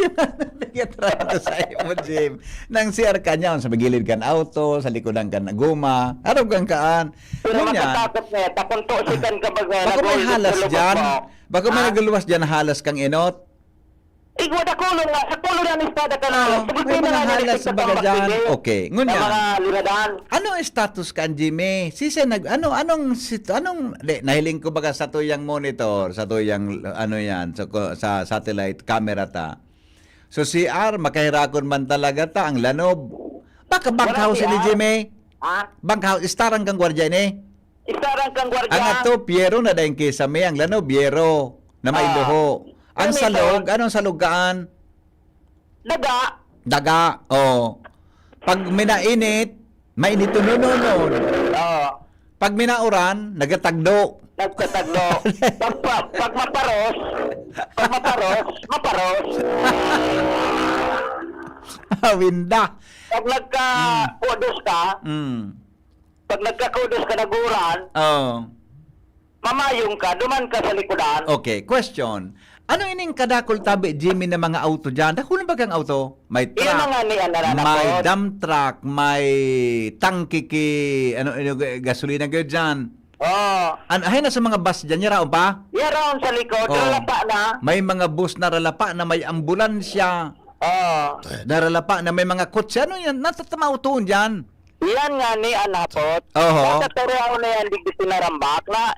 Yan ang nagtatrato sa imo, Jim. Nang C R ka niya, sa gilid kan auto, sa likodan kan guma, harap kan kaan. Pero Ngunyan, matatakot nga, takon to si kan kabag nga, baka may nagluwas halas sa lubot dyan. mo. Baka may Ha? nagluwas dyan, halas kang enot. Igwa, dakulon nga, sa kulon ang espada ka na, Oo, sa may gitna mga nga, halas nagtitipag baga ang dyan. bakbili. Okay, Sa ngunyan. mga liradan. Ano ang status kan, Jimmy? Sisay nag-, ano, anong sit-, anong, di, nahiling ko baga sa tuyang monitor, sa tuyang, ano yan, sa ko-, sa satellite camera ta. So, C R, makaherakon man talaga ta, ang lanob. Baka Wala bunkhouse C R. ini, Jimmy? Ha? Bunkhouse, staran kang gwardiya ini? Staran kang gwardiya. Ang ato, pyero na dahil kisa may, ang lanob, yero, na may Oo. luho. Ang Ano ito? salog, anong salog kaan? Daga. Daga, oh. Pag minainit, mainit to, no, no, no. Oo. Pag minauran, nagatagdo. Nagtatagdo. Pag pa-, pag maparos, pag maparos, maparos. Winda. Pag nagka-, Hmm. kudos ka, Hmm. pag nagkakudos ka, naguran, Oo. mamayong ka, duman ka sa likodan. Okay, question. Ano ining kadakul tabi, Jimmy, na mga auto dyan? Dakul na bagang auto? May Iyan truck, na nga ni, ano, may anak ko. dump truck, may tangke ki, ano, ano, gasolina, gayod dyan. Oo. An-, ay, nasa mga bus dyan, yaraon pa? Yaraon sa likod, Oo. ralapa na. May mga bus na ralapa na, may ambulansya. Oo. Naralapa na, may mga kotse. Ano yan? Natatama auto dyan. Iyan nga ni, anapot. Oho. Sa Torreon na yan, digdi pinarambak na,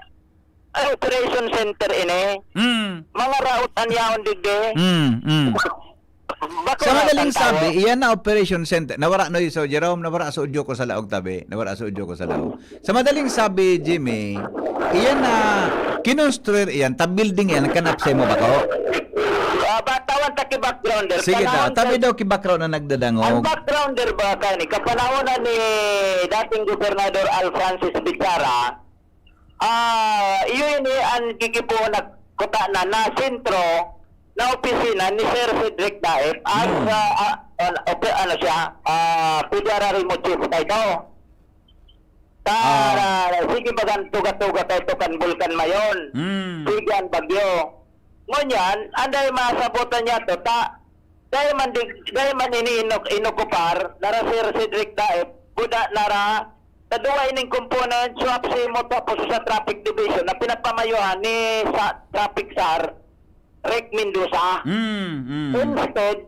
ay, operation center ini. Mm. Mga raot an yaon digdi. Mm, mm. Bako Sa na madaling ang tawo. sabi, iyan na operation center. Nawara no so, Jerome, nawara sa audio ko sa laog tabi. Nawara sa audio ko sa laog. Sa madaling sabi, Jimmy, iyan na kinonstruir iyan, ta building iyan, kanapsay mo ba ko? Ah, ba, tawan ta ki backgrounder. Sige daw, Panahon tabi sa daw ki background na Ang nagdadangog. backgrounder ba ka ni? Kapanahonan ni dating Gobernador Al Francis Bichara, ah, iyo ini ang gigibohon na kutana na sentro na opisina ni Sir Cedric Daep as, Hmm. ah, ah, an-, opi-, ano siya, ah, P D R R M O chief na ito. Ta-, Ah. sige, bagan tuga-tuga kaito kan Bulkan Mayon. Hmm. Sige an bagyo. Ngunyan, anday masabotan niya to, ta, dai man di, dai man ini inok-, inokupar, nara Sir Cedric Daep, buda nara, taduwa ining component, swap si mo tapos sa traffic division na pinapamayuhan ni sa traffic sar, Rick Mendoza. Mm, mm. Instead,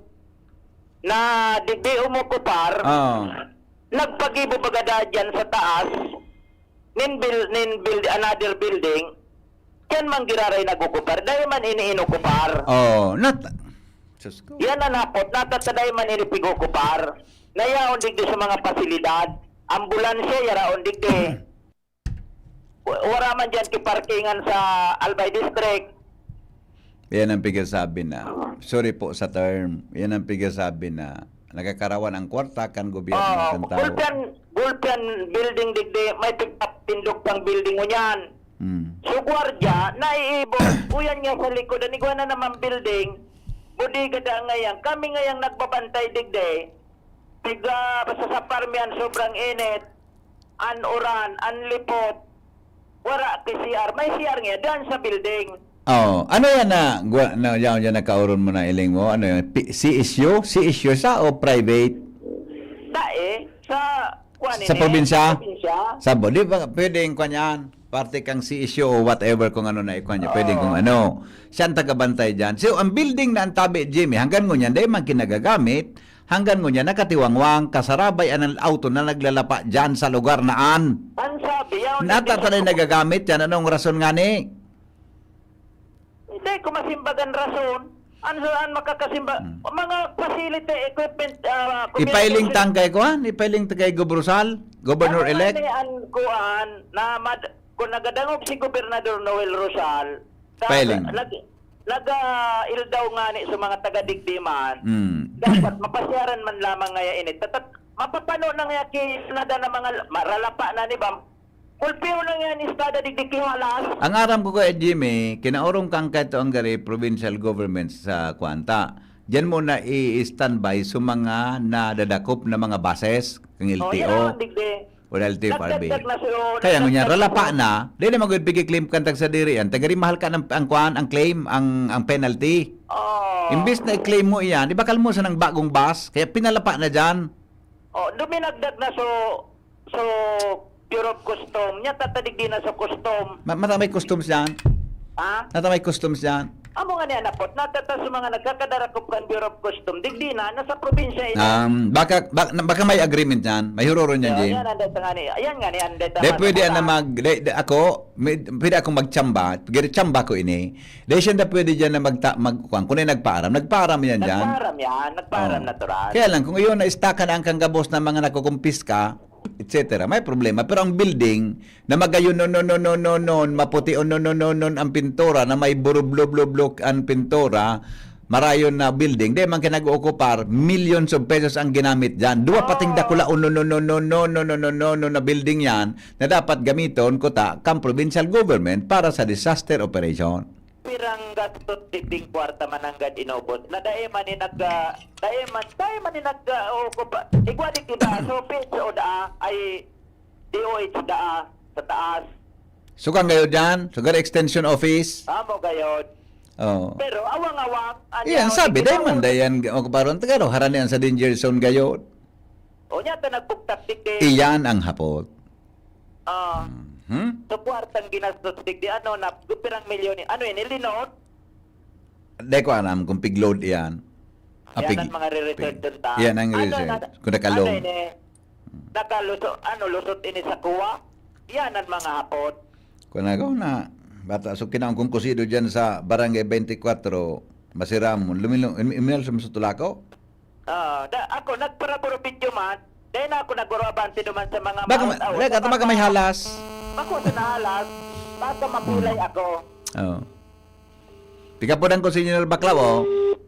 na digdi umokupar, Ah. nagpagibo baga daa dyan sa taas, nin bil-, nin build-, another building, dyan man giraray nag-okupar. Dai man ini inokupar. Oh, nat-, Diyos ko. Yan ang hapot, natataday man ini pig-okupar. Nayaon digdi sa mga pasilidad. Ambulansya, yaraon digdi. Wa-, wara man dyan kiparkingan sa Albay District. Yan ang pigasabi na, sorry po sa term, yan ang pigasabi na nagkakarawan ang kwarta kan gobyerno Oo, kan tao. Gulpian, gulpian building digdi, may pigpapindog pang building ngunyan. Hmm. So, gwardiya, naiibot, uyan niya sa likod, an igwa na naman building, bodega da ngayon. Kami ngayang nagbabantay digdi, piga, basta sa parmian, sobrang init, an uran, an lipot, wara ki C R. May C R nga, dan sa building. Oh, ano yan na, gwa-, na, yan, yan nakaoron mo na iling mo? Ano yan? P-, C S U? C S U sa o private? Dae, sa, kuwan Sa ini, probinsya? sa probinsya. Sa bo-, di ba pwedeng kuwan yan? Parte kang C S U o whatever kung ano na ikuwan niya. Pwedeng Oo. kung ano. Siya ang tagabantay dyan. So, ang building na ang tabi, Jimmy, hanggang ngunyan, dahil man kinagagamit, hanggang ngunyan, nakatiwangwang, kasarabay ang auto na naglalapa dyan sa lugar na an. Ang sabi, yaon na Natatanay din. nagagamit yan. Anong rason nga ni? Hindi ko masimbagan rason. Ano an makakasimba? Hmm. Mga facility, equipment, ah, Ipailing communication. tang kay kuan? Ipailing ta kay Gob Rosal? Governor Ano elect? nga ni an kuan na mad-, kung nagadangog si Gobernador Noel Rosal, sa, Pailing. nag-, nag-, ah, ildaw nga ni sa mga taga-digdi man, Hmm. dapat mapasyaran man lamang ngaya ini. Tatat-, mapapano na nga ki-, nada na mga l-, maralapa na ni ba? Kulpiho lang yan, istada digdi kihalas. Ang aram ko kay Jimmy, kinaurong kang kaito ang gari provincial government sa kwanta. Diyan mo na i-standby sa mga nadadakop na mga buses, kang Oh, L T O. yan ang digdi. O L T F R B. Nagdagdag na siya, Kaya ngunyan, nagdagdag ralapa na. na. Di na magod pigi-claim kang tagsadiri yan. Tagari mahal ka ng, ang kwan, ang claim, ang, ang penalty. Oh. Imbis na i-claim mo iyan, di ba kalmo sa nang bagong bus? Kaya pinalapa na dyan. Oh, duminagdag na so, so Bureau of Custom. Nya tatadig din na sa custom. Ma-, mata may customs yan? Ha? Mata may customs yan? Amo nga niya napot. Natata sa mga nagkakadarakop kan Bureau of Custom. Digdi na, nasa probinsya ito. Um, baka, ba-, na-, baka may agreement yan. May huroron yan, Jim. Yan, anday ta nga ni. Ayan nga ni, anday ta Di nga pwede sa yan na mga mag-, di, di, ako, may, pwede akong magtsamba. Giri tsamba ko ini. Di siya na pwede dyan na magta-, mag-, kuwan. Kung na nagpaaram, nagpaaram yan dyan. Nagpaaram yan. Nagpaaram Oh. natural. Kaya lang, kung iyon na-stack na ang kanggabos na mga nakukumpiska, et cetera, may problema. Pero ang building na magayon, no, no, no, no, no, no, maputi, oh, no, no, no, no, ang pintura, na may burublo-blo-blo ang pintura, marayon na building, di man kinag-ookupar, millions of pesos ang ginamit dyan. Duwa pating Oh. dakula, oh, no, no, no, no, no, no, no, no, no, no, na building yan na dapat gamiton, kuta, kang provincial government para sa disaster operation. Pirang gastos digding kwarta mananggad inubos? Na dai man ni nag-, ah, dai man, dai man ni nag-, ah, o, kupa-, igwa di kita, so, P H O daa, ay, D O H daa, sa taas. Sugang gayod yan? Sugar Extension Office? Amo gayod. Oh. Pero awang-awang, ano, Iyan, sabi, di dai man, kita dayan, o, kaparon, tagaro, harani ang sa danger zone gayod. O, niya, ta nagbugtak, digdi. Iyan ang hapot. Ah, Mhm. sa kwartang ginastos, digdi, ano, na, pirang milyon, ano, ini, linot? Di ko alam kung pig-load iyan. Ah, Yan pig-, ang mga re-research pig-, dun ta. Yan ang Ano research. na, Kung nakalong. ano ini? Nakalusot, ano, lusot ini sa kuwa? Yan ang mga hapot. Kung ako na, bata, so kinaon kong kusido dyan sa Barangay twenty-four, Masiramon, lumilo-, im-, iminal sa Masutulako? Ah, da, ako, nagparabor video man. Dahil na ako naguro abante duman sa mga Baka ma-, maot-awot. baka, baka may halas. Bako sa nahalas, baka mapilay Hmm. ako. Oo. Pigapunan ko si Engineer Baclaw, oh.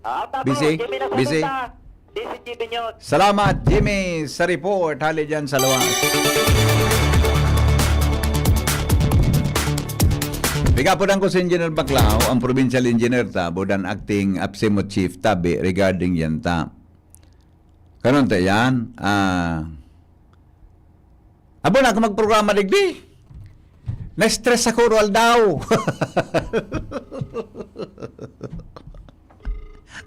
Ah, tama. Busy? Jimmy na Busy? salita. D C G B News. Salamat, Jimmy, sa report. Hali dyan sa luwas. Pigapodan ko si Engineer Baclao, ang provincial engineer ta, budan acting APSEMO chief tabi regarding yan ta. Karon ta yan, ah, abo na ako magprograma digdi. Na-stress ako, Roald daw.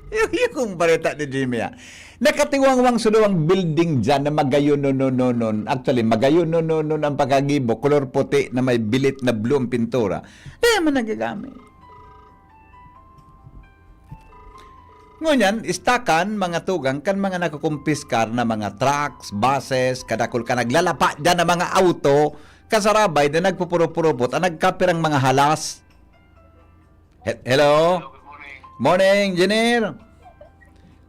Yung, yung bareta ni Jimmy, ah. Nakatiwangwang sa duwang building dyan na magayon, no, no, no, no. Actually, magayon, no, no, no, ang pagkagibo, kolor puti na may bilit na blue ang pintura. Kaya man nagagamit. Ngunyan, istakan, mga tugang, kan mga nakukumpiskar na mga trucks, buses, kadakul ka naglalapa dyan na mga auto, kasarabay na nagpupurupurupot, ang nagkapirang mga halas. He-, hello? Morning, engineer.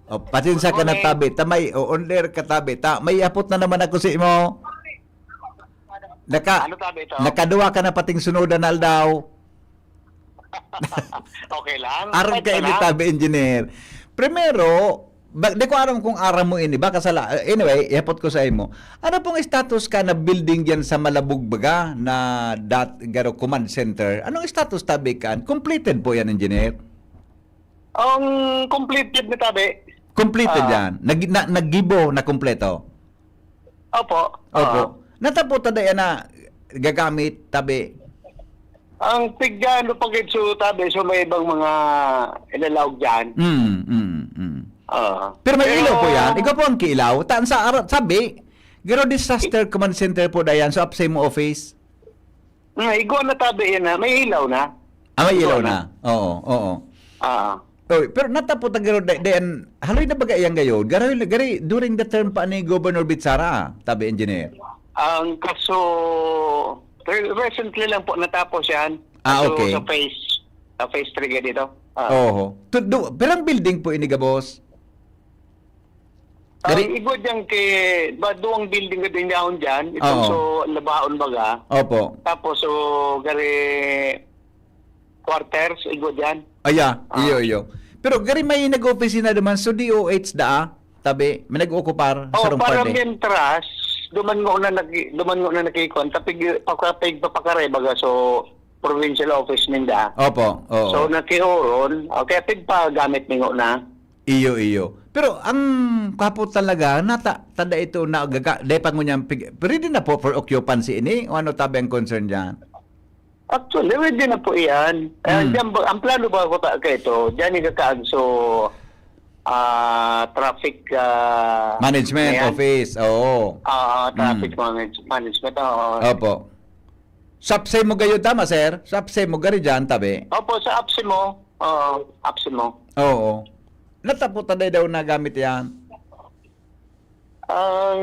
Oh, pasensya ka na, tabi. Ta may, o, on air ka, tabi. Ta, may apot na naman ako sa imo. Naka, Ano tabi ito? Nakaduwa ka na pating sunod na aldaw. Okay lang. Aram ka ini, tabi, engineer. Primero, ba, di ko aram kung aram mo ini ba, kasala, anyway, ihapot ko sa imo. Ano pong status ka na building diyan sa Malabog baga na dat-, garo command center? Anong status tabi kan? Completed po yan, engineer? Ang completed na tabi. Completed Ah. yan. Nag-, na, naggibo na kompleto. Opo. Opo. Ah. Natapo ta dai na gagamit, tabi. Ang tigano pa gid so tabi, so may ibang mga ilalaog dyan. Mm, mm, mm. Ah. Pero may Pero ilaw po yan. Ikaw po ang kiilaw. Ta-, sa ara-, sabi, garo disaster command center po dayan. So, apsay mo office. Ah, igwa na tabi yan na. May ilaw na. Ah, may Igwa ilaw na. na. Oo, oo. Ah. Oy, pero natapot ang garo, da-, dayan, haloy na baga iyang gayon. Garoy, gari, during the term pa ni Governor Bitsara, tabi, engineer. Ang kaso, re-, recently lang po natapos yan. Ah, Kaso okay. sa phase, sa phase three ka dito. Ah. Oho. Tu-, du-, pirang building po ini, gabos? Gari- Ang igwa diyan kay, ba, duwang building ka din yaon diyan. Itong Oo. so, labaon baga. Opo. Tapos, so, gari quarters, igwa diyan. Aya, Ah. iyo, iyo. Pero gari may nag-opisina naman, so D O H daa, tabi, may nag-ookupar Oh, sa rong para parte. Mientras, duman mo na nag-, duman mo na nakikon, tapig, pagkapig, papakare, baga, so, provincial office ninda. Opo, oo. So, nakiuron, okay, pigpagamit ningo na. Iyo, iyo. Pero ang kapo talaga, nata-, tada ito na gaga-, dai pa ngunyan pig-, ready na po for occupancy ini? O ano tabi ang concern diyan? Actually, ready na po iyan. Ah, Hmm. diyan ba, ang plano ba ko ta-, kaito, diyan ikakaag so, ah, traffic, ah, Management ayan. office, oo. Ah, traffic Hmm. manage-, management, oo. Opo. Sapse mo gayon, tama, sir? Sapse mo, gari diyan, tabi? Opo, sa apse mo. Oo, apse mo. Oo. Natapot na daw nagamit yan. Ang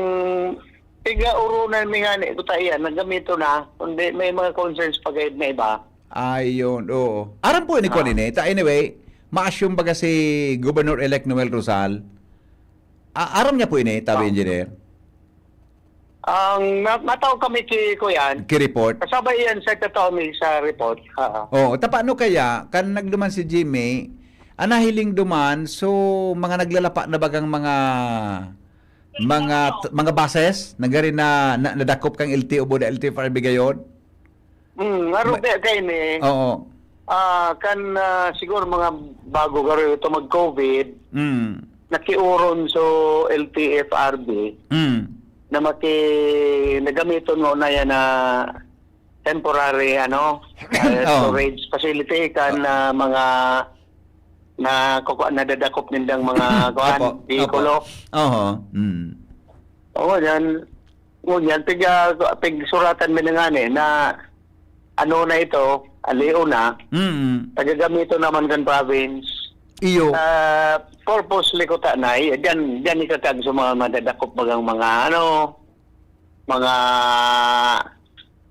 tiga-urunan mi nga ni, kuta iyan, nagamito na. Kundi may mga concerns pa gayud na iba. Ayun, oo. Aram po ini ko Ah. nini. Ta, anyway, ma-assume baga si Governor-elect Noel Rosal? A-, aram niya po ini, tabi, Ah. engineer? Ang na-, natawag kami ki Kuyan. Ki report? Kasabay yan sa totoo mi sa report. Oo. Oo. Ta, paano kaya, kan nagduman si Jimmy, ang nahiling duman, so, mga naglalapa na bagang mga, mga, mga buses, nagari na, na, nadakop kang L T O, buda L T F R B gayon? Hmm, nga Ma-, rugi kayo ni. Oo. Ah, kan, ah, siguro mga bago garo ito mag-covid, Mm. nakiuron so L T F R B Mm. na maki-, nagamiton mo na yan na temporary, ano, eh, Oo. storage facility kan, ah, mga na kukuha, nadadakop nindang mga kuan, Opo, opo. bikulo. Oho. Mm. Oo, yan. Ngunyan, pig-, ah, pigsuratan mi na nga ni na ano na ito, aliw na, Mm. tagagamito naman kan province. Iyo. Ah, purposely ko ta na, eh, diyan, diyan ikatag sa mga madadakop bagang mga ano, mga,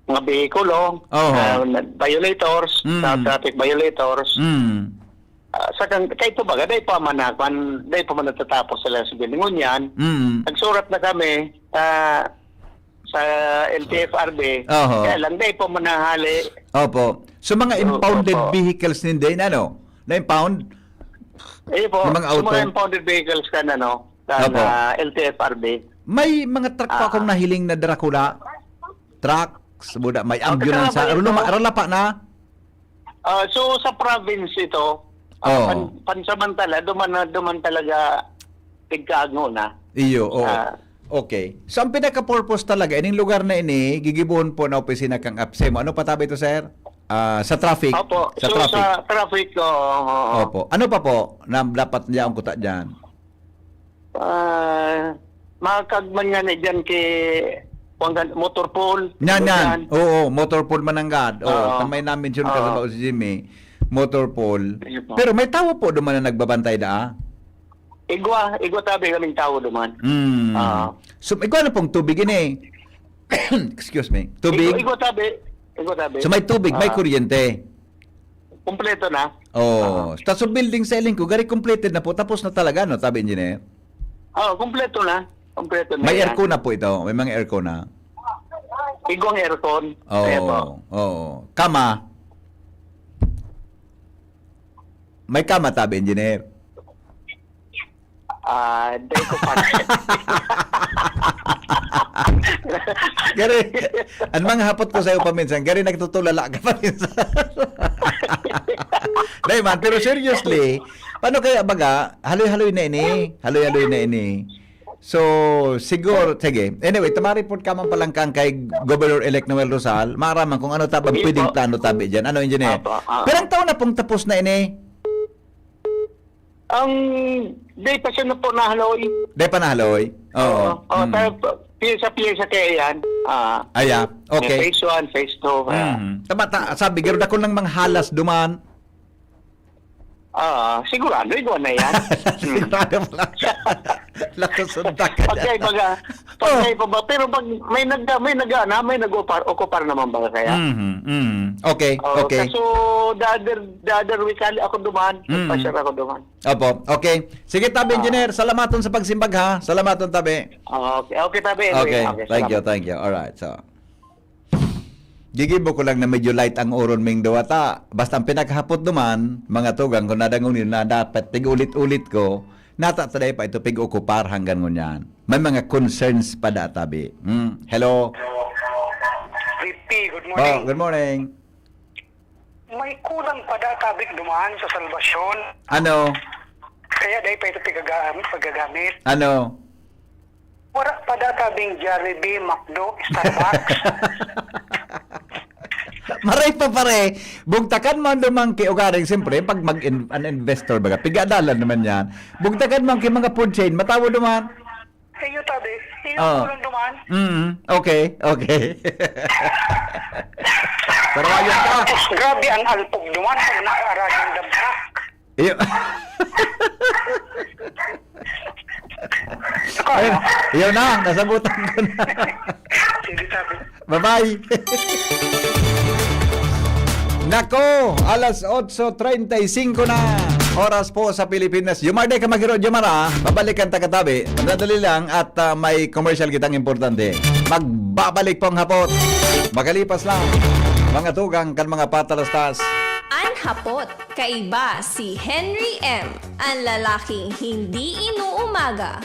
mga behikulo, Oho. ah, na violators, Mm. sa traffic violators. Mm. Ah, sa kan-, kay ito baga, dai pa man na, kwan, dai pa man natatapos sila sa building. Ngunyan, Mm. nagsurat na kami, ah, sa L T F R B. Oho. Kaya lang, dai pa man nahali. Opo. So, mga So, impounded opo. vehicles ninda, ano? Na-impound? Eh po, Ng mga sa auto? mga impounded vehicles kan, ano, kan, Opo. ah, L T F R B. May mga truck pa Ah. akong nahiling na Dracula. Trucks, buda, may Ah, ambulance. kasama Aron yun. luma-, aron lapa na. Ah, so, sa province ito, ah, Oo. pan-, pansamantala, duman na, duman talaga pigkaagno na. Iyo, oo. Ah. Okay. So, ang pinaka-purpose talaga, ining lugar na ini, gigibohon po na opisina kang APSEMO. Ano pa tabi ito, sir? Ah, sa traffic. Opo. Sa So, traffic. sa traffic, oo, oo. Opo. Ano pa po na dapat niya ang kuta dyan? Ah, makagman nga na dyan kay, kung gan-, motor pool, Yan, yan. ganyan. Oo, motor pool mananggad. Oo, Oo. kan may na-mention ka sa Oo. bao si Jimmy, motor pool. Ayun po. Pero may tawo po duman na nagbabantay daa? Igwa, igwa tabi kaming tawo duman. Mm. Oo. So, igwa na pong tubig ini. Excuse me. Tubig? Igwa, igwa tabi. Igwa tabi. So, may tubig, may Ah. kuryente. Kompleto na. Oh, Ah. tas yung building sa Elingco, gari completed na po. Tapos na talaga, no, tabi, engineer? Oh, kompleto na. Kompleto na May yan. aircon na po ito. May mga aircon na. Igwang aircon. Oo, Kaya po. oo. Kama? May kama, tabi, engineer? Ah, dai ko pa. Gari, ang mga hapot ko sa'yo paminsan, gari nagtutulala ka paminsan. Dai man, pero seriously, paano kaya baga, haloy-haloy na ini, haloy-haloy na ini. So, siguro, sige. Anyway, ta ma-report ka man palang kang kay Governor-elect Noel Rosal, maaraman kung ano tabang Sige pwedeng po. plano tabi dyan. Ano, engineer? Apo, ah. Pirang taon na pong tapos na ini? Ang, di pa siya na po nahaloy. Di pa nahaloy? Oo. Oo. Oh, Mm. sa piyesa-piyesa kaya yan. Ah, Aya, may okay. phase one, phase two, kaya Mm. Tama, ta-, sabi, garo dakul nang mga halas duman. Ah, sigurado, igwa na yan. Sigurado pala. Nakusunda ka Pagka dyan. ibaga, pagka Oh. iba ba? Pero pag may nag-, may nag-, na, may nag-okupar, okupar naman ba kaya? Mhm, mhm. Okay, Oh, okay. kaso the other, the other week, ali ako duman. Mm. Nagpasyal ako duman. Opo, okay. Sige, tabi, Ah. engineer, salamaton sa pagsimbag, ha? Salamaton, tabi. Okay, okay, tabi. Anyway, Okay, okay, thank you, salamat. thank you. Alright, so. Gigibo ko lang na medyo light ang oron ming duwa ta. Basta ang pinakahapot duman, mga tugang, kung nadangog niyo na dapat tig-ulit-ulit ko, nata ta dai pa ito pig-okupar hanggang ngunyan. May mga concerns pa da tabi. Hmm, hello? Ricky, good morning. Oh, good morning. May kulang pa da tabi duman sa Salvacion. Ano? Kaya dai pa ito pigagam-, pagagamit. Ano? Wala pa da tabing Jollibee, McDo, Starbucks. Maray pa, pare. Bugtakan mo ang dumang ki-, ugaring, siyempre, pag mag-in-, an investor, baga, pigadalan naman yan. Bugtakan mo ang ki-, mga food chain, matawo duman. Iyo, tabi. Iyo, Oo. kulang duman. Mm, okay, okay. Pero ayun ka. Tapos, grabe ang alpog duman pag nakaarag ng dagsa. Iyo. Saka, Ayun, ano? Yun na, nasabutan ko na. Sige, tabi. Bye-bye. Nako, alas otso treinta y cinco na. Oras po sa Pilipinas. Yomar, di ka maghiro, Yomar, ah. Babalikan ta katabi. Madadali lang at, ah, may commercial kitang importante. Magbabalik pong hapot. Makalipas lang. Mga tugang kan mga patalastas. An hapot. Kaiba si Henry M, an lalaking hindi inuumaga.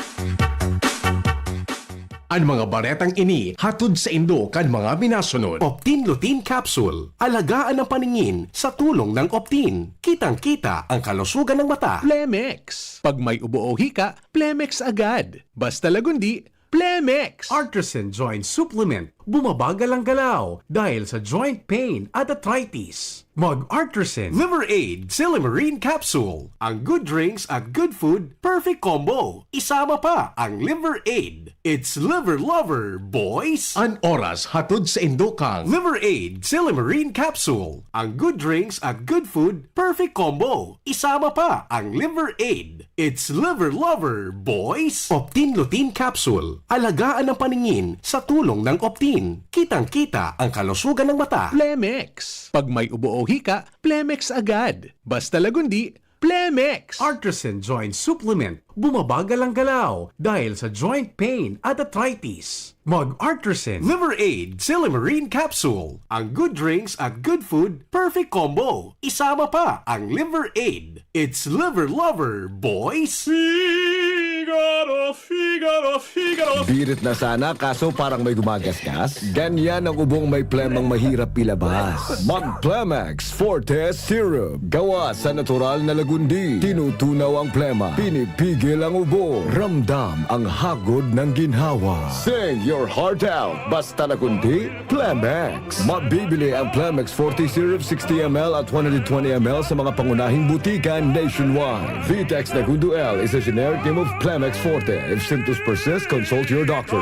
An mga baretang ini hatod saindo kan mga minasunod. Optin Lutein Capsule. Alagaan ang paningin sa tulong ng Optin. Kitang-kita ang kalusugan ng mata. Plemex. Pag may ubo o hika, Plemex agad. Basta lagundi, Plemex! Artisan Joint Supplement. Bumabagal ang galaw dahil sa joint pain at arthritis. Mag Artisan Liver Aid Silymarin Capsule. Ang good drinks at good food, perfect combo. Isama pa ang Liver Aid. It's Liver Lover, boys! An oras hatod saindo kang Liver Aid Silymarin Capsule. Ang good drinks at good food, perfect combo. Isama pa ang Liver Aid. It's Liver Lover, boys! Optin Lutein Capsule. Alagaan ang paningin sa tulong ng Optin. Kitang-kita ang kalusugan ng mata. Plemex. Pag may ubo o hika, Plemex agad. Basta lagundi, Plemex! Artisan Joint Supplement. Bumabagal ang galaw dahil sa joint pain at arthritis. Mag Artisan Liver Aid Silymarin Capsule. Ang good drinks at good food, perfect combo. Isama pa ang Liver Aid. It's Liver Lover, boys! Figaro, Figaro, Figaro. Birit na sana, kaso parang may gumagasgas. Ganyan ang ubong may plemang mahirap ilabas. Mag Plemex Forte Syrup. Gawa sa natural na lagundi. Tinutunaw ang plema. Pinipigil ang ubo. Ramdam ang hagod ng ginhawa. Sing your heart out. Basta lagundi, Plemex. Mabibili ang Plemex Forte Syrup sixty M L at one hundred twenty M L sa mga pangunahing butika nationwide. Vitex Nagundo L is a generic name of Plemex Forte. If symptoms persist, consult your doctor.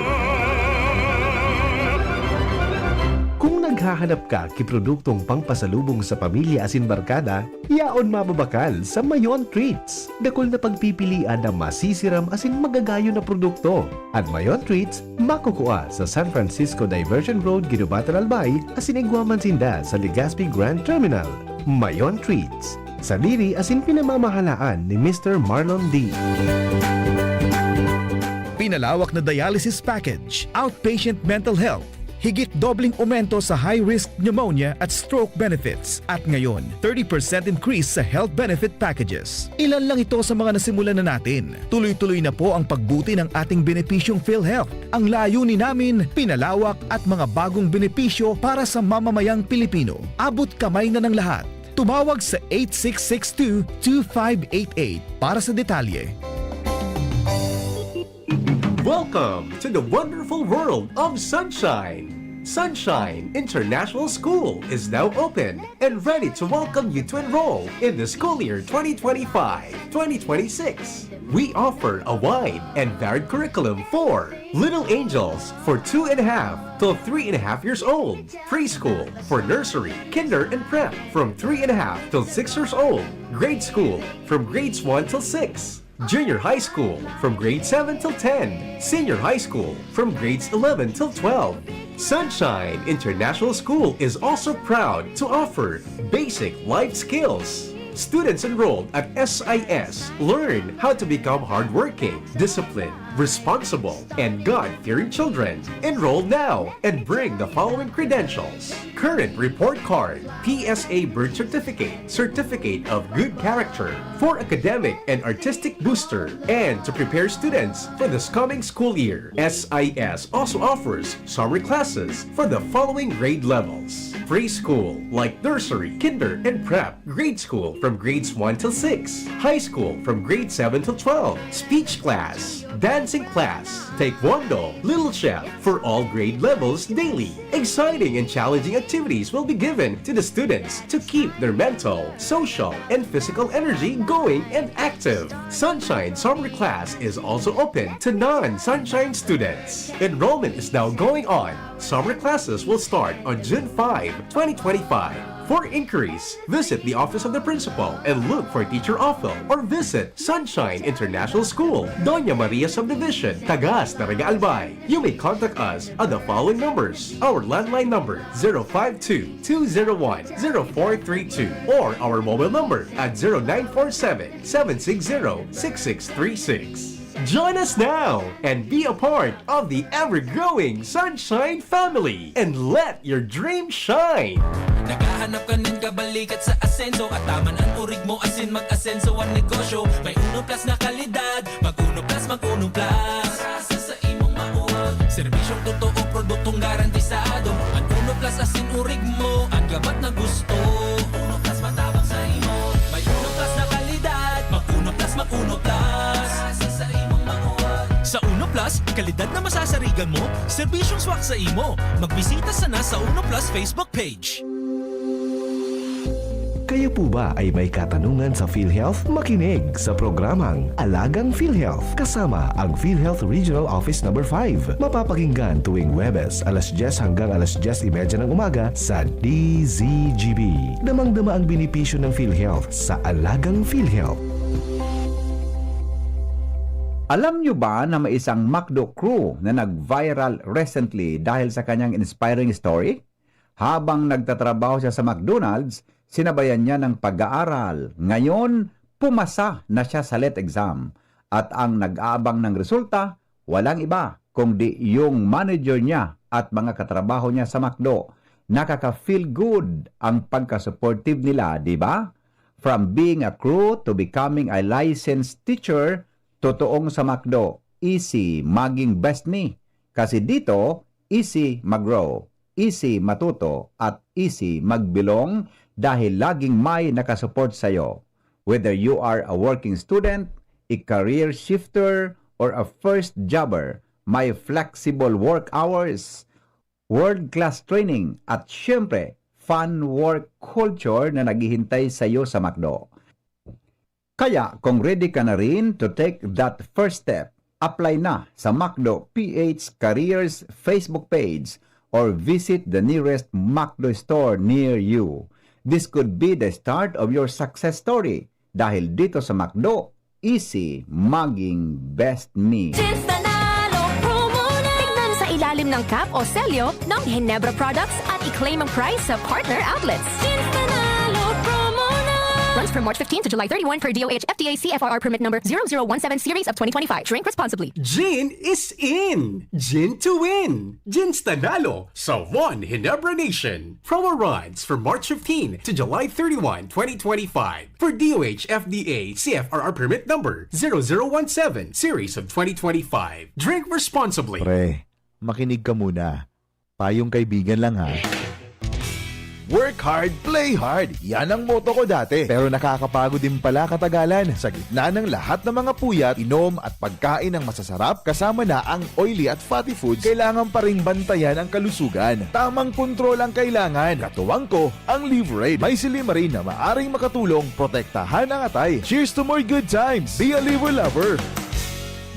Kung naghahanap ka ki produktong pangpasalubong sa pamilya asin barkada, yaon mababakal sa Mayon Treats. Dakul na pagpipilian na masisiram asin magagayon na produkto. An Mayon Treats makukua sa San Francisco Diversion Road, Guinobatan, Albay, asin igwa man sinda sa Legazpi Grand Terminal. Mayon Treats, sadiri asin pinamamahalaan ni Mister Marlon D. Pinalawak na dialysis package, outpatient mental health, higit dobleng aumento sa high-risk pneumonia at stroke benefits, at ngayon, thirty percent increase sa health benefit packages. Ilan lang ito sa mga nasimulan na natin. Tuloy-tuloy na po ang pagbuti ng ating benepisyong PhilHealth. Ang layunin namin, pinalawak at mga bagong benepisyo para sa mamamayang Pilipino. Abot kamay na ng lahat. Tumawag sa eight six six two two five eight eight para sa detalye. Welcome to the wonderful world of Sunshine. Sunshine International School is now open and ready to welcome you to enroll in the school year twenty twenty-five, twenty twenty-six. We offer a wide and varied curriculum for Little Angels for two and a half till three and a half years old, preschool for nursery, kinder, and prep from three and a half till six years old, grade school from grades one till six, junior high school from grade seven till ten, senior high school from grades eleven till twelve. Sunshine International School is also proud to offer basic life skills. Students enrolled at S I S learn how to become hardworking, disciplined, responsible, and God-fearing children. Enroll now and bring the following credentials: current report card, P S A birth certificate, certificate of good character, for academic and artistic booster, and to prepare students for this coming school year. S I S also offers summer classes for the following grade levels: preschool, like nursery, kinder, and prep, grade school from grades one till six, high school from grade seven till twelve, speech class, dancing class, taekwondo, Little Chef, for all grade levels daily. Exciting and challenging activities will be given to the students to keep their mental, social, and physical energy going and active. Sunshine Summer Class is also open to non-Sunshine students. Enrollment is now going on. Summer classes will start on June five, twenty twenty-five. For inquiries, visit the office of the principal and look for Teacher Ophel, or visit Sunshine International School, Doña Maria Subdivision, Tagas, Daraga, Albay. You may contact us at the following numbers: our landline number, zero five two, two zero one, zero four three two, or our mobile number at zero nine four seven, seven six zero, six six three six. Join us now and be a part of the ever-growing Sunshine family and let your dream shine. Naghahanap ka nin kabalikat sa asenso, at taman an urig mo asin mag-asenso an negosyo. May Uno Plus na kalidad, mag Uno Plus, mag Uno Plus. Sa imong mauwag. Serbisyong totoo, produktong garantisado. An Uno Plus asin urig mo, an gabat na gusto. Uno Plus matabang sa imo. May Uno Plus na kalidad. Mag Uno Plus, mag Uno Plus. Sa imong mauwag. Sa Uno Plus, kalidad na masasarigan mo, serbisyong swak sa imo. Magbisita sana sa Uno Plus Facebook page. Kayo po ba ay may katanungan sa PhilHealth? Makinig sa programang Alagang PhilHealth kasama ang PhilHealth Regional Office Number five. Mapapakinggan tuwing Huwebes, alas dyes hanggang alas dyes y media ng umaga sa D Z G B. Damang-dama ang benepisyo ng PhilHealth sa Alagang PhilHealth. Alam nyo ba na may isang McDo crew na nag-viral recently dahil sa kanyang inspiring story? Habang nagtatrabaho siya sa McDonald's, sinabayan niya ng pag-aaral. Ngayon, pumasa na siya sa let exam. At ang nag-aabang ng resulta, walang iba kundi yung manager niya at mga katrabaho niya sa McDo. Nakaka-feel good ang pagka-supportive nila, di ba? From being a crew to becoming a licensed teacher, totoong sa McDo, easy maging best me. Kasi dito, easy mag-grow, easy matuto, at easy mag-belong dahil laging may nakasupport sa'yo. Whether you are a working student, a career shifter, or a first jobber, may flexible work hours, world-class training, at syempre, fun work culture na naghihintay sa'yo sa McDo. Kaya kung ready ka na rin to take that first step, apply na sa McDo P H Careers Facebook page or visit the nearest McDo store near you. This could be the start of your success story dahil dito sa McDo, easy maging best me. Jeans Nanalo Promo na! Tignan sa ilalim ng cap o selyo ng Ginebra products at i-claim ang prize sa partner outlets. Jeans Nanalo Promo na! Runs from March fifteen to July thirty-one per D O H F D A C F R R permit number zero zero one seven series of twenty twenty-five. Drink responsibly. Gin is in! Gin to win! Jeans Nanalo sa One Ginebra Nation. Promo runs from March fifteen to July thirty-one, twenty twenty-five. For D O H F D A C F R R permit number zero zero one seven series of twenty twenty-five. Drink responsibly. Pre, makinig ka muna. Payong kaibigan lang, ha. Work hard, play hard. Yan ang motto ko dati. Pero nakakapagod din pala katagalan. Sa gitna ng lahat ng mga puyat, inom at pagkain ng masasarap, kasama na ang oily at fatty foods, kailangan pa ring bantayan ang kalusugan. Tamang kontrol ang kailangan. Katuwang ko, ang Liverade. May silymarin na maaring makatulong protektahan ang atay. Cheers to more good times! Be a Liver Lover!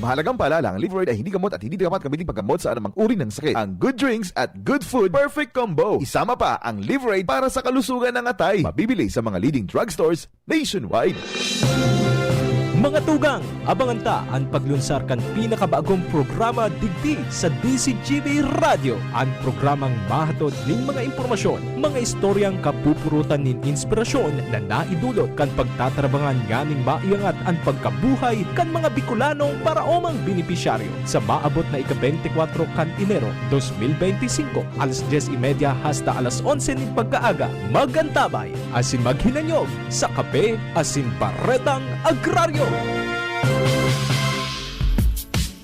Mahalagang paalala, ang Liverade ay hindi gamot at hindi dapat gamitin paggamot sa anumang uri ng sakit. Ang good drinks at good food, perfect combo. Isama pa ang Liverade para sa kalusugan ng atay. Mabibili sa mga leading drugstores nationwide. Mga tugang, abangan ta an paglunsar kan pinakabagong programa digdi sa D Z G B Radyo, an programang mahatod nin mga impormasyon, mga istoryang kapupurutan nin inspirasyon na naidulot kan pagtatarabangan nganing maiangat an pagkabuhay kan mga Bicolanong paraomang benepisyaryo. Sa maabot na ika-bente kwatro kan Enero dos mil bente singko, alas dyes y media hasta alas onse nin pagkaaga, mag-antabay asin maghinanyog sa Kape asin Baretang Agraryo.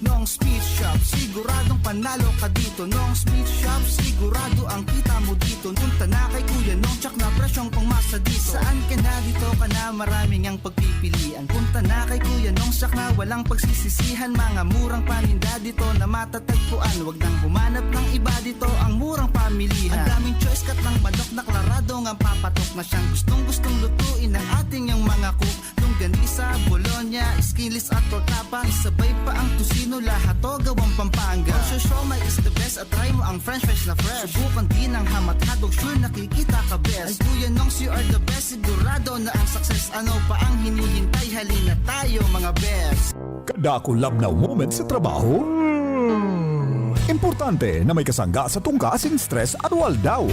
Nong Speed Shop, siguradong panalo ka dito. Nong Speed Shop, sigurado ang kita mo dito. Punta na kay Kuya Nong, tsak na presyong pangmasa dito. Saan ka na, dito ka na, maraming ang pagpipilian. Punta na kay Kuya Nong, tsak na walang pagsisisihan. Mga murang paninda dito na matatagpuan. Wag nang humanap ng iba dito, ang murang pamilihan. Ang daming choice, kat ng manok na klarado ngang papatok na siyang gustong-gustong lutuin ng ating yung mga cook. Longganisa, bologna, skinless at torta pa. Isabay pa ang tocino, lahat to gawang Pampanga. For sure, siomai is the best at try mo ang french fries na fresh. Subukan din ang ham at hotdog, sure nakikita ka best. Ang Kuya Nongs, you are the best, sigurado na ang success. Ano pa ang hinihintay? Halina tayo, mga best. Kada kulab na moment sa trabaho? Hmm. Importante na may kasangga sa tungka asin stress aroaldaw.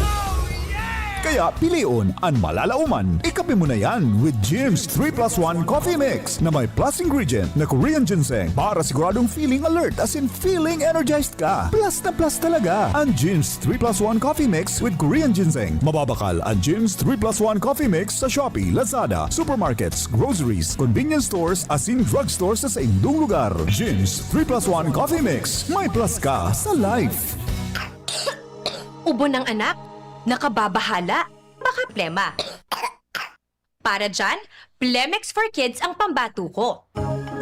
Kaya pilion an malalaoman. Ikape mo na yan with Jim's three plus one Coffee Mix na may plus ingredient na Korean ginseng para siguradong feeling alert asin feeling energized ka. Plus na plus talaga an Jim's three plus one Coffee Mix with Korean ginseng. Mababakal an Jim's three plus one Coffee Mix sa Shopee, Lazada, supermarkets, groceries, convenience stores asin drugstore sa saindong lugar. Jim's three plus one Coffee Mix. May plus ka sa life. Ubo ng anak, nakababahala, baka plema. Para dyan, Plemex for Kids ang pambato ko.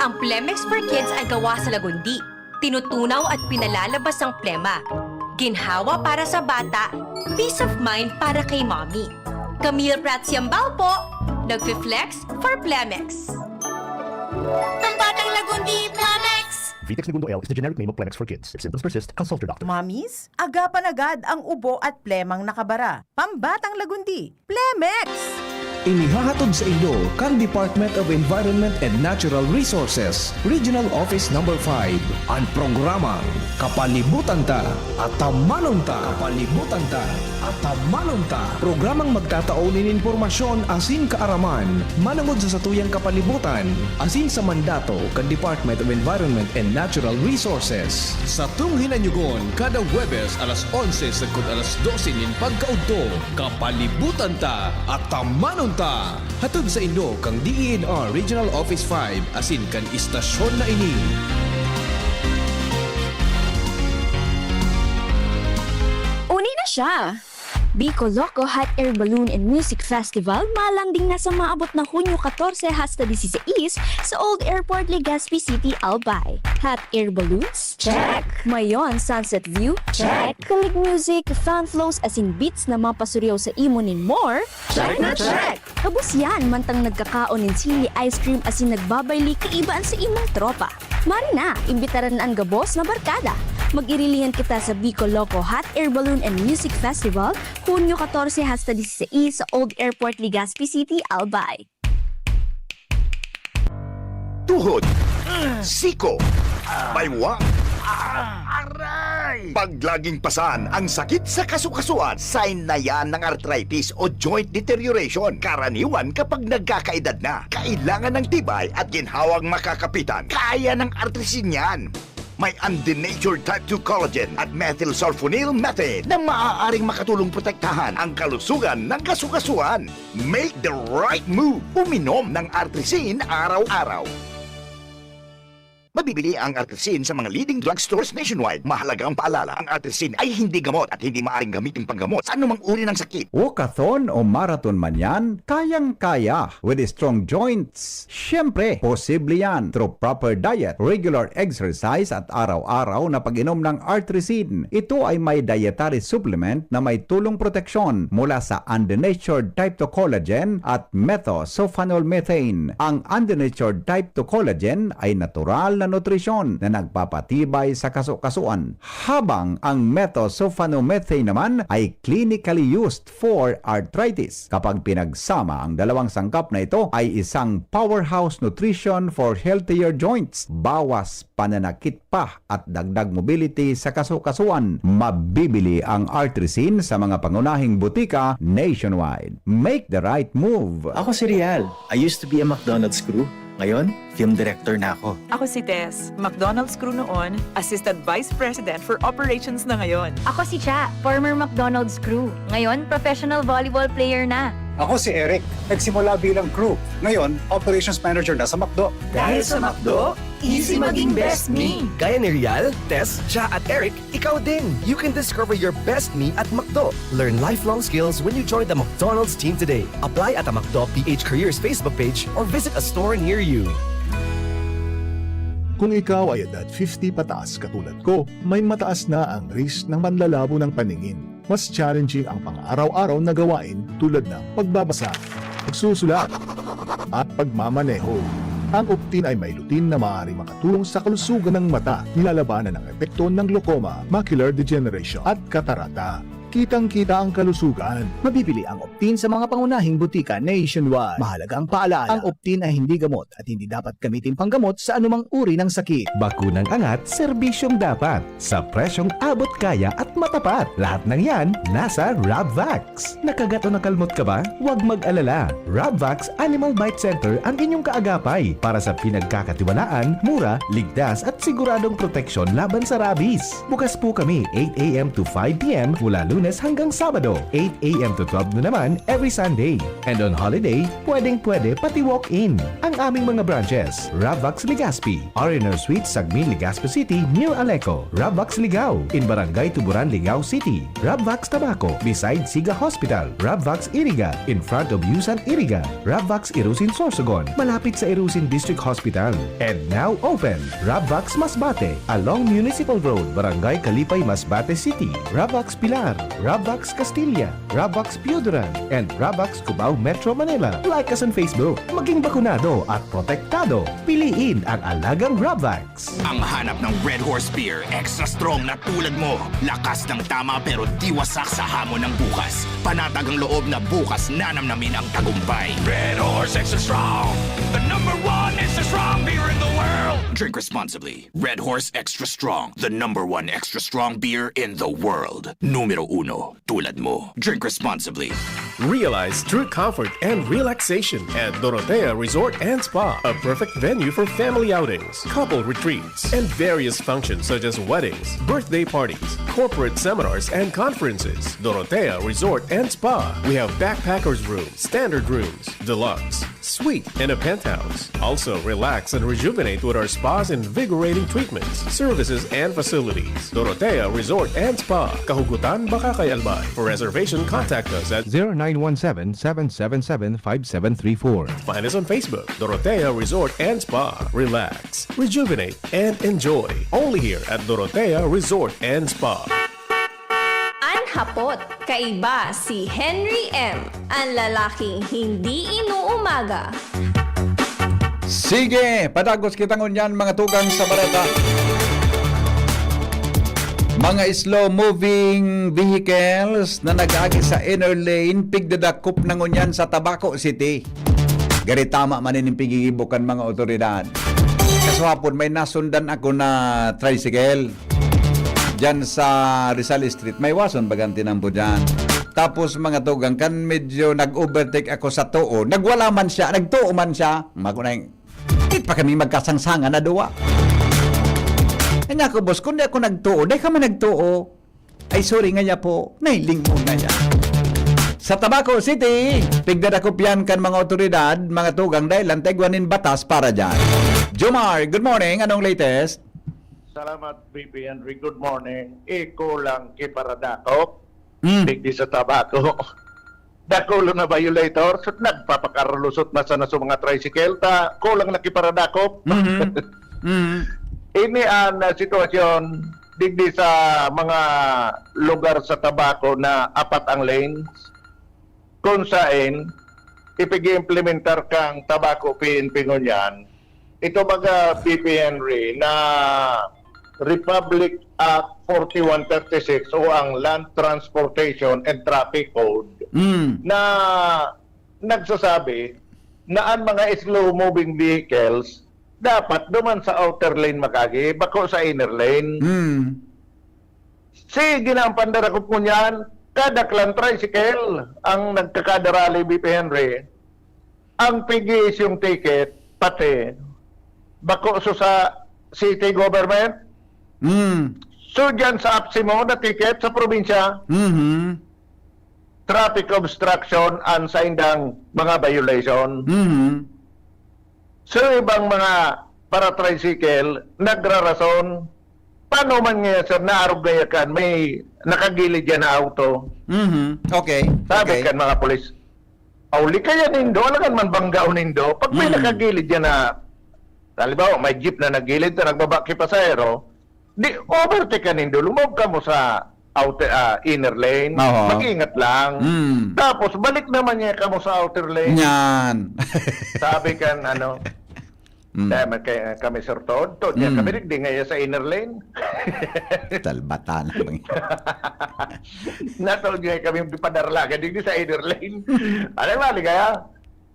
Ang Plemex for Kids ay gawa sa lagundi. Tinutunaw at pinalalabas ang plema. Ginhawa para sa bata, peace of mind para kay mommy. Camille Prats Yambao po, nagfi-flex for Plemex. Pambatang lagundi, Plemex! Vitex Negundo L is the generic name of Plemex for Kids. If symptoms persist, consult your doctor. Mommies, agapan agad ang ubo at plemang nakabara. Pambatang lagundi, Plemex! Inihahatod sa inyo kan Department of Environment and Natural Resources, Regional Office Number five, an programang Kapalibutan Ta, Atamanon Ta. Kapalibutan Ta, Atamanon Ta. Programang magtatao nin impormasyon asin kaaraman manongod sa satuyang kapalibutan asin sa mandato kan Department of Environment and Natural Resources. Satong hinanyugon kada Huwebes alas onse sagkod alas dose nin pagkaudto. Kapalibutan Ta, Atamanon Ta. Hatod sa inyo kan D E N R Regional Office five asin kan istasyon na ini. Siya. Bicol Loco Hot Air Balloon and Music Festival malanding na sa maabot na Hunyo katorse hasta disisais sa Old Airport, Legazpi City, Albay. Hot air balloons? Check. Mayon sunset view? Check. Kalig music, fan flows asin beats na mapasuryaw sa imo nin more? Check na check! Kabos yan, mantang nagkakaon nin sili ice cream asin nagbabayli kaiba an sa imong tropa. Mari na, imbitaran na an gabos na barkada. Mag-irilihan kita sa Bicol Loco Hot Air Balloon and Music Festival, Hunyo katorse hasta disisais sa Old Airport, Legazpi City, Albay. Tuhod, siko, baywang, aray! Pag laging pasan ang sakit sa kasukasuan, sign na yan ng arthritis o joint deterioration. Karaniwan kapag nagkakaedad na, kailangan ng tibay at ginhawang makakapitan. Kaya ng artrisin yan. May undenatured type two collagen at methylsulfonyl methane na maaaring makatulong protektahan ang kalusugan ng kasukasuan. Make the right move. Uminom ng Artrisin araw-araw. Mabibili ang Artrisin sa mga leading drugstores nationwide. Mahalaga ang paalala, ang Artrisin ay hindi gamot at hindi maaring gamitin panggamot sa anumang uri ng sakit. Walkathon o marathon man yan, kayang-kaya with strong joints. Siyempre, posible yan through proper diet, regular exercise at araw-araw na pag-inom ng Artrisin. Ito ay may dietary supplement na may tulong proteksyon mula sa undenatured type two collagen at methosulfonol methane. Ang undenatured type two collagen ay natural na nutrisyon na nagpapatibay sa kasukasuan, habang ang methosulfonomethane naman ay clinically used for arthritis. Kapag pinagsama ang dalawang sangkap na ito, ay isang powerhouse nutrition for healthier joints, bawas pananakit pa at dagdag mobility sa kasukasuan. Mabibili ang Artrisin sa mga pangunahing butika nationwide. Make the right move! Ako si Rial. I used to be a McDonald's crew. Ngayon, film director na ako. Ako si Tess, McDonald's crew noon, Assistant Vice President for Operations na ngayon. Ako si Cha, former McDonald's crew, ngayon professional volleyball player na. Ako si Eric, nagsimula bilang crew, ngayon operations manager na sa McDo. Dahil sa McDo, easy maging best me. Gaya ni Rial, Tess, Cha at Eric, ikaw din! You can discover your best me at McDo. Learn lifelong skills when you join the McDonald's team today. Apply at a McDo P H Careers Facebook page or visit a store near you. Kung ikaw ay edad fifty pataas katulad ko, may mataas na ang risk ng panlalabo ng paningin. Mas challenging ang pang-araw-araw na gawain tulad ng pagbabasa, pagsusulat, at pagmamaneho. Ang Optin ay may lutein na maaaring makatulong sa kalusugan ng mata, nilalabanan ang epekto ng glaucoma, macular degeneration, at katarata. Kitang-kita ang kalusugan. Mabibili ang Optin sa mga pangunahing butika nationwide. Mahalaga ang paalala, ang Optin ay hindi gamot at hindi dapat gamitin panggamot sa anumang uri ng sakit. Bakunang angat, serbisyong dapat, sa presyong abot kaya at matapat. Lahat ng yan, nasa Rabvax. Nakagat o nakalmot ka ba? Huwag mag-alala. Rabvax Animal Bite Center ang inyong kaagapay para sa pinagkakatiwalaan, mura, ligtas at siguradong proteksyon laban sa rabies. Bukas po kami eight a m to five p m mula Lunes hanggang Sabado, eight a m to twelve noon naman every Sunday. And on holiday, pwedeng-pwede pati walk-in. Ang aming mga branches, Rabvax Legazpi, R and R Suites, Sagmin, Legazpi City, near Aleco. Rabvax Ligao, in Barangay Tuburan, Ligao City. Rabvax Tabaco, beside Siga Hospital. Rabvax Iriga, in front of Yusan Iriga. Rabvax Irusin Sorsogon, malapit sa Irusin District Hospital. And now open, Rabvax Masbate, along Municipal Road, Barangay Kalipay, Masbate City. Rabvax Pilar, Rabvax Castilla, Rabvax Pioduran, and Rabvax Cubao, Metro Manila. Like us on Facebook. Maging bakunado at protektado. Piliin ang alagang Rabvax. Ang hanap ng Red Horse Beer, extra strong na tulad mo. Lakas ng tama pero di wasak sa hamon ng bukas. Panatag ang loob na bukas nanamnamin ang tagumpay. Red Horse Extra Strong, the number one extra strong beer in the world. Drink responsibly. Red Horse Extra Strong, the number one extra strong beer in the world. Numero uno, tulad mo. Drink responsibly. Realize true comfort and relaxation at Dorotea Resort and Spa, a perfect venue for family outings, couple retreats, and various functions such as weddings, birthday parties, corporate seminars, and conferences. Dorotea Resort and Spa. We have backpackers room, standard rooms, deluxe, Suite in a penthouse. Also, relax and rejuvenate with our spa's invigorating treatments, services, and facilities. Dorotea Resort and Spa, Kahugutan, Bacacay, Albay. For reservation, contact us at zero nine one seven, seven seven seven, five seven three four. Find us on Facebook, Dorotea Resort and Spa. Relax, rejuvenate, and enjoy. Only here at Dorotea Resort and Spa. An hapot, kaiba si Henry M, an lalaking hindi inuumaga. Sige, padagos kita ngunyan, mga tugang sa bareta. Mga slow-moving vehicles na nag-agi sa inner lane, pigdadakop na ngunyan sa Tabaco City. Gari tama man nin pigigibo kan mga otoridad. Kasuhapon, may nasundan ako na tricycle diyan sa Rizal Street. May wason bagang tinambo diyan. Tapos, mga tugang, kan medyo nag-overtake ako sa too, nagwala man siya, nagtoo man siya. Magunay, di pa kami magkasangsangan na duwa. Kanya ko, boss, kung di ako nagtoo, di ka man nagtoo. Ay, sorry nga niya po. Nailing mo na niya. Sa Tabaco City, pigdadakop yan kan mga otoridad, mga tugang, dahil lang taigwa nin batas para dyan. Jomar, good morning. Anong latest? Salamat, B P Henry. Good morning. Iko lang kiparadakop. Mm. Digdi sa Tabaco. Dakulo na violator, so nagpapakarulusot na sana sa mga tricycle, ta kulang na kiparadakop. Mhm. Mhm. Ini an, ah, sitwasyon digdi sa mga lugar sa Tabaco na apat ang lanes, kung sain ipig-iimplementar kang Tabaco P N P ngunyan. Ito baga, P P Henry, na Republic Act forty-one thirty-six o ang Land Transportation and Traffic Code Mm. na nagsasabi na ang mga slow-moving vehicles dapat duman sa outer lane mag-agi, bako sa inner lane. Mm. Sige na ang pandarakop ngunyan, kada klan tricycle ang nagkakadarali, B P Henry. Ang pig-i-issue ticket, pati, bako so sa city government. Mm. So, dyan sa APSEMO na ticket sa probinsya, Mhm. traffic obstruction ang saindang mga violation. Mhm. So, ibang mga para-tricycle, nagrarason. Paano man ngayon, sir, naarog ngayon kan may nakagilid yan na auto? Mhm. Okay. Sabi Okay. kan mga pulis, "Auli kaya nindo, alangan man banggaon nindo." Pag may Mm. nakagilid yan na, halimbawa, may jeep na nagilid, ta nagbaba ki pasahero, di overtake ka nindo, lumog kamo sa outer, ah, inner lane, Oho. mag-ingat lang. Mm. Tapos, balik naman niya kamo sa outer lane. Yan. Sabi kan, ano, Mm. Dahil man kay, kami, Sir Todd, Todd, yan Mm. kami, di nga sa inner lane. Talbatan lang. Natood nga kami, di padarlagan, di sa inner lane. Alam mo, ligaya?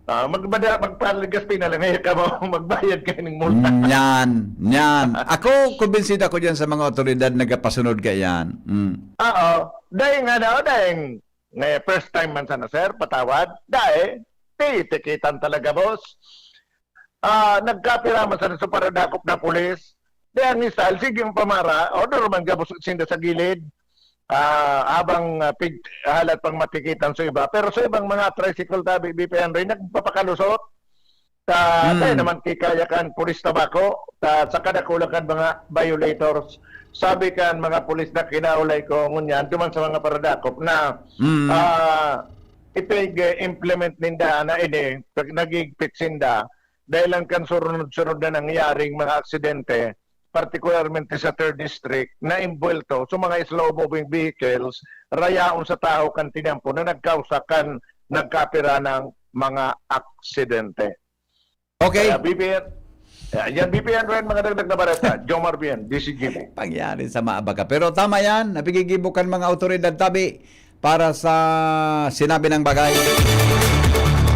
Ah, magbada-, magpaligas pinalamay ka mo, magbayad ka ng multa. Yan, yan. Ako, kumbinsido ako dyan sa mga otoridad na nagapasunod ka yan. Mm. Oo. Dahil nga daw, dahil ngayon, first time man sana, sir, patawad. Dahil, titikitan talaga, boss. Ah, nagkapira man sana sa paradakop na pulis. Dahil ang style, sige ang pamara, o, normal gabos sinda sa gilid. Ah, habang, ah, pig-, halat pang matikitan sa iba. Pero sa ibang mga tricycle tabi, B P Henry, nagpapakalusot. Ta, Hmm. tayo naman kay kaya kan pulis tabako, ta, sa kadakulang kan mga violators. Sabi kan mga pulis na kinaulay ko, ngunyan, duman sa mga paradakop na, Hmm. ah, ipig-implement ninda na ini, pag nagigpit sinda, dahil lang kan sunod-sunod na nangyaring mga aksidente, partikularmente sa third district, na imbwelto sa mga slow-moving vehicles, rayaon sa tahaw kan tinampo na nagkausa kan nagkapira ng mga aksidente. Okay. Kaya B P N, yan, B P N Ren, mga dagdag na bareta. Jomar Bien, D C G B. Pangyari sa maabaga. Pero tama yan, napigigibo kan mga awtoridad tabi para sa sinabi ng bagay.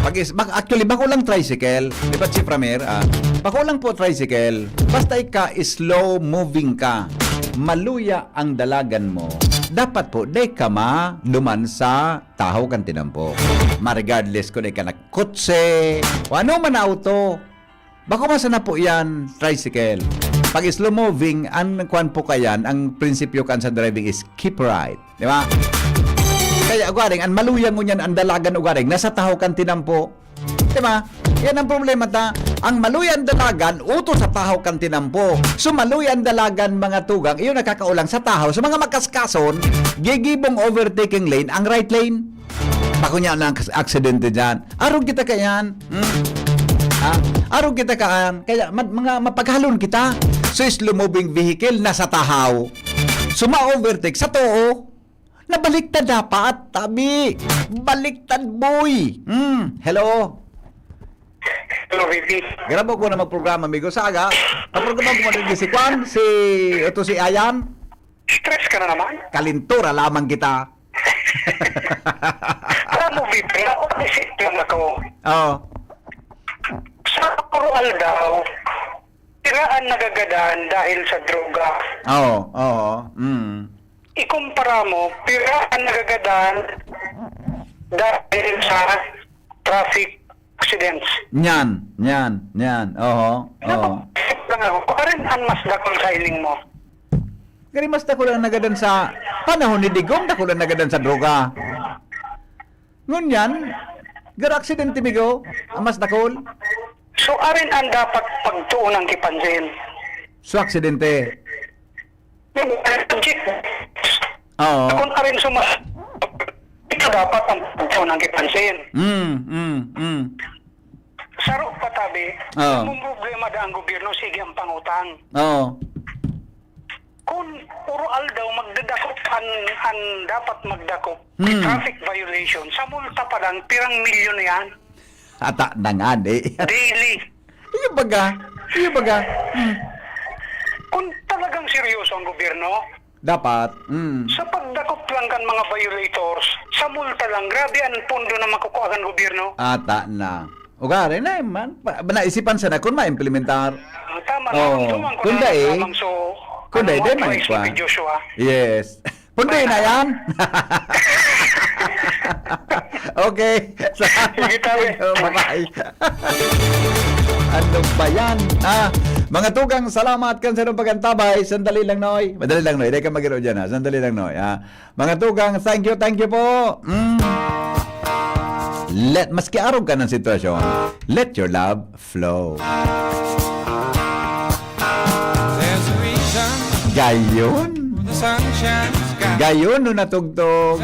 Pag is, bak-, actually, bako lang tricycle. Di ba, Chief Ramir? Ah, bako lang po tricycle. Basta ika slow moving ka, maluya ang dalagan mo. Dapat po, di ka ma duman sa tahaw kan tinampo. Ma-regardless kung di ka nagkotse o ano man na auto. Bako man sana po yan, tricycle. Pag slow moving, ang kwan po kayan, ang prinsipyo kan sa driving is keep right. Di ba? Kaya ugaring, ang maluya ngunyan, ang dalagan ugaring, nasa tahaw kan tinampo. Di ba? Yan ang problema ta. Ang maluyan dalagan, uto sa tahaw kan tinampo. So, maluyan dalagan, mga tugang, iyo nakakaulang sa tahaw. So, mga makaskason, gigibong overtaking lane, ang right lane. Bako niya na ang aksidente dyan. Arog kita kayan. Hmm. Ah, arog kita kaan. Kaya ma- mga mapaghalon kita. So, slow moving vehicle, nasa tahaw. So, ma-overtake sa too. Nabaliktad dapat, tabi. Baliktad, boy. Hmm. Hello. Hello, V P. Grabo ko na magprograma, amigo. Saga, ang programa ko man si Kwan, si, ito si Ayan. Stress ka na naman. Kalintura lamang kita. Alam mo, V P, naisip lang ako. Oh. Sa puro aldaw, pira an nagagadan dahil sa droga. Oo, oo. Mm. Ikumpara mo, pira an nagagadan dahil sa traffic accidents. Nyan, nyan, nyan. Oho, oo. Napaisip lang ako, kung arin an mas dakul sa iling mo. Gari mas dakul ang nagadan sa panahon ni Digong, dakul ang nagadan sa droga. Ngunyan, garo aksidente, migo, ang mas dakul. So, arin an dapat pagtuon ang kipansin. So, aksidente. Legit. Oo. Kung arin suma, ito dapat ang pagtuon ang kipansin. Mm, mm, mm. Saro pa tabi, Oo. kung problema da ang gobyerno, sige ang pangutang. Oo. Kung puro aldaw magdadakop an, an dapat magdakop, Hmm. traffic violation, sa multa pa lang, pirang milyon na yan. Ata na nga, di. Daily. Iyo baga. Iyo baga. Hmm. Kung talagang seryoso ang gobyerno, Dapat. Mm. sa pagdakop lang kan mga violators, sa multa lang, grabe ang pondo na makukuha kan gobyerno. Ata na. Ugari na man. Pa- Naisipan sana kung ma-implementar. Ah, tama Oo. na. Ang Kung na dai, lamang, so, kung dai, ano di ang man advice kwa. Ni Joshua? Yes. Pundoy na yan. Okay. Sa- Sige, tabi. Oh, bye-bye. Ano ba yan? Ah, mga tugang, salamat kan sa inyong pag-antabay. Sandali lang, Noy. Madali lang, Noy. Dahil ka magiro dyan, ha? Sandali lang, Noy. Ah, mga tugang, thank you, thank you po. Mm. Let, maski arog ka ng sitwasyon, let your love flow. There's a reason Gayon. the sun shines. Got Gayon no natugtog.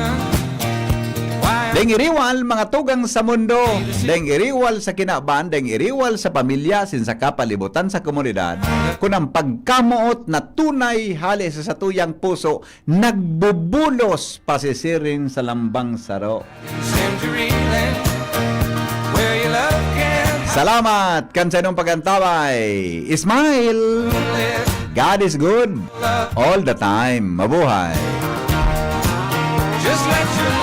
Why Deng iriwal, mga tugang sa mundo. Deng iriwal sa kinaban, deng iriwal sa pamilya, sin sa kapalibutan sa komunidad. Kun ang pagkamoot na tunay hali sa satuyang puso, nagbubulos pasisiring sa lambang saro. Century Lane, where your love can Salamat kan sa inyong pag-antabay. Smile! live. God is good all the time. Mabuhay! Just let your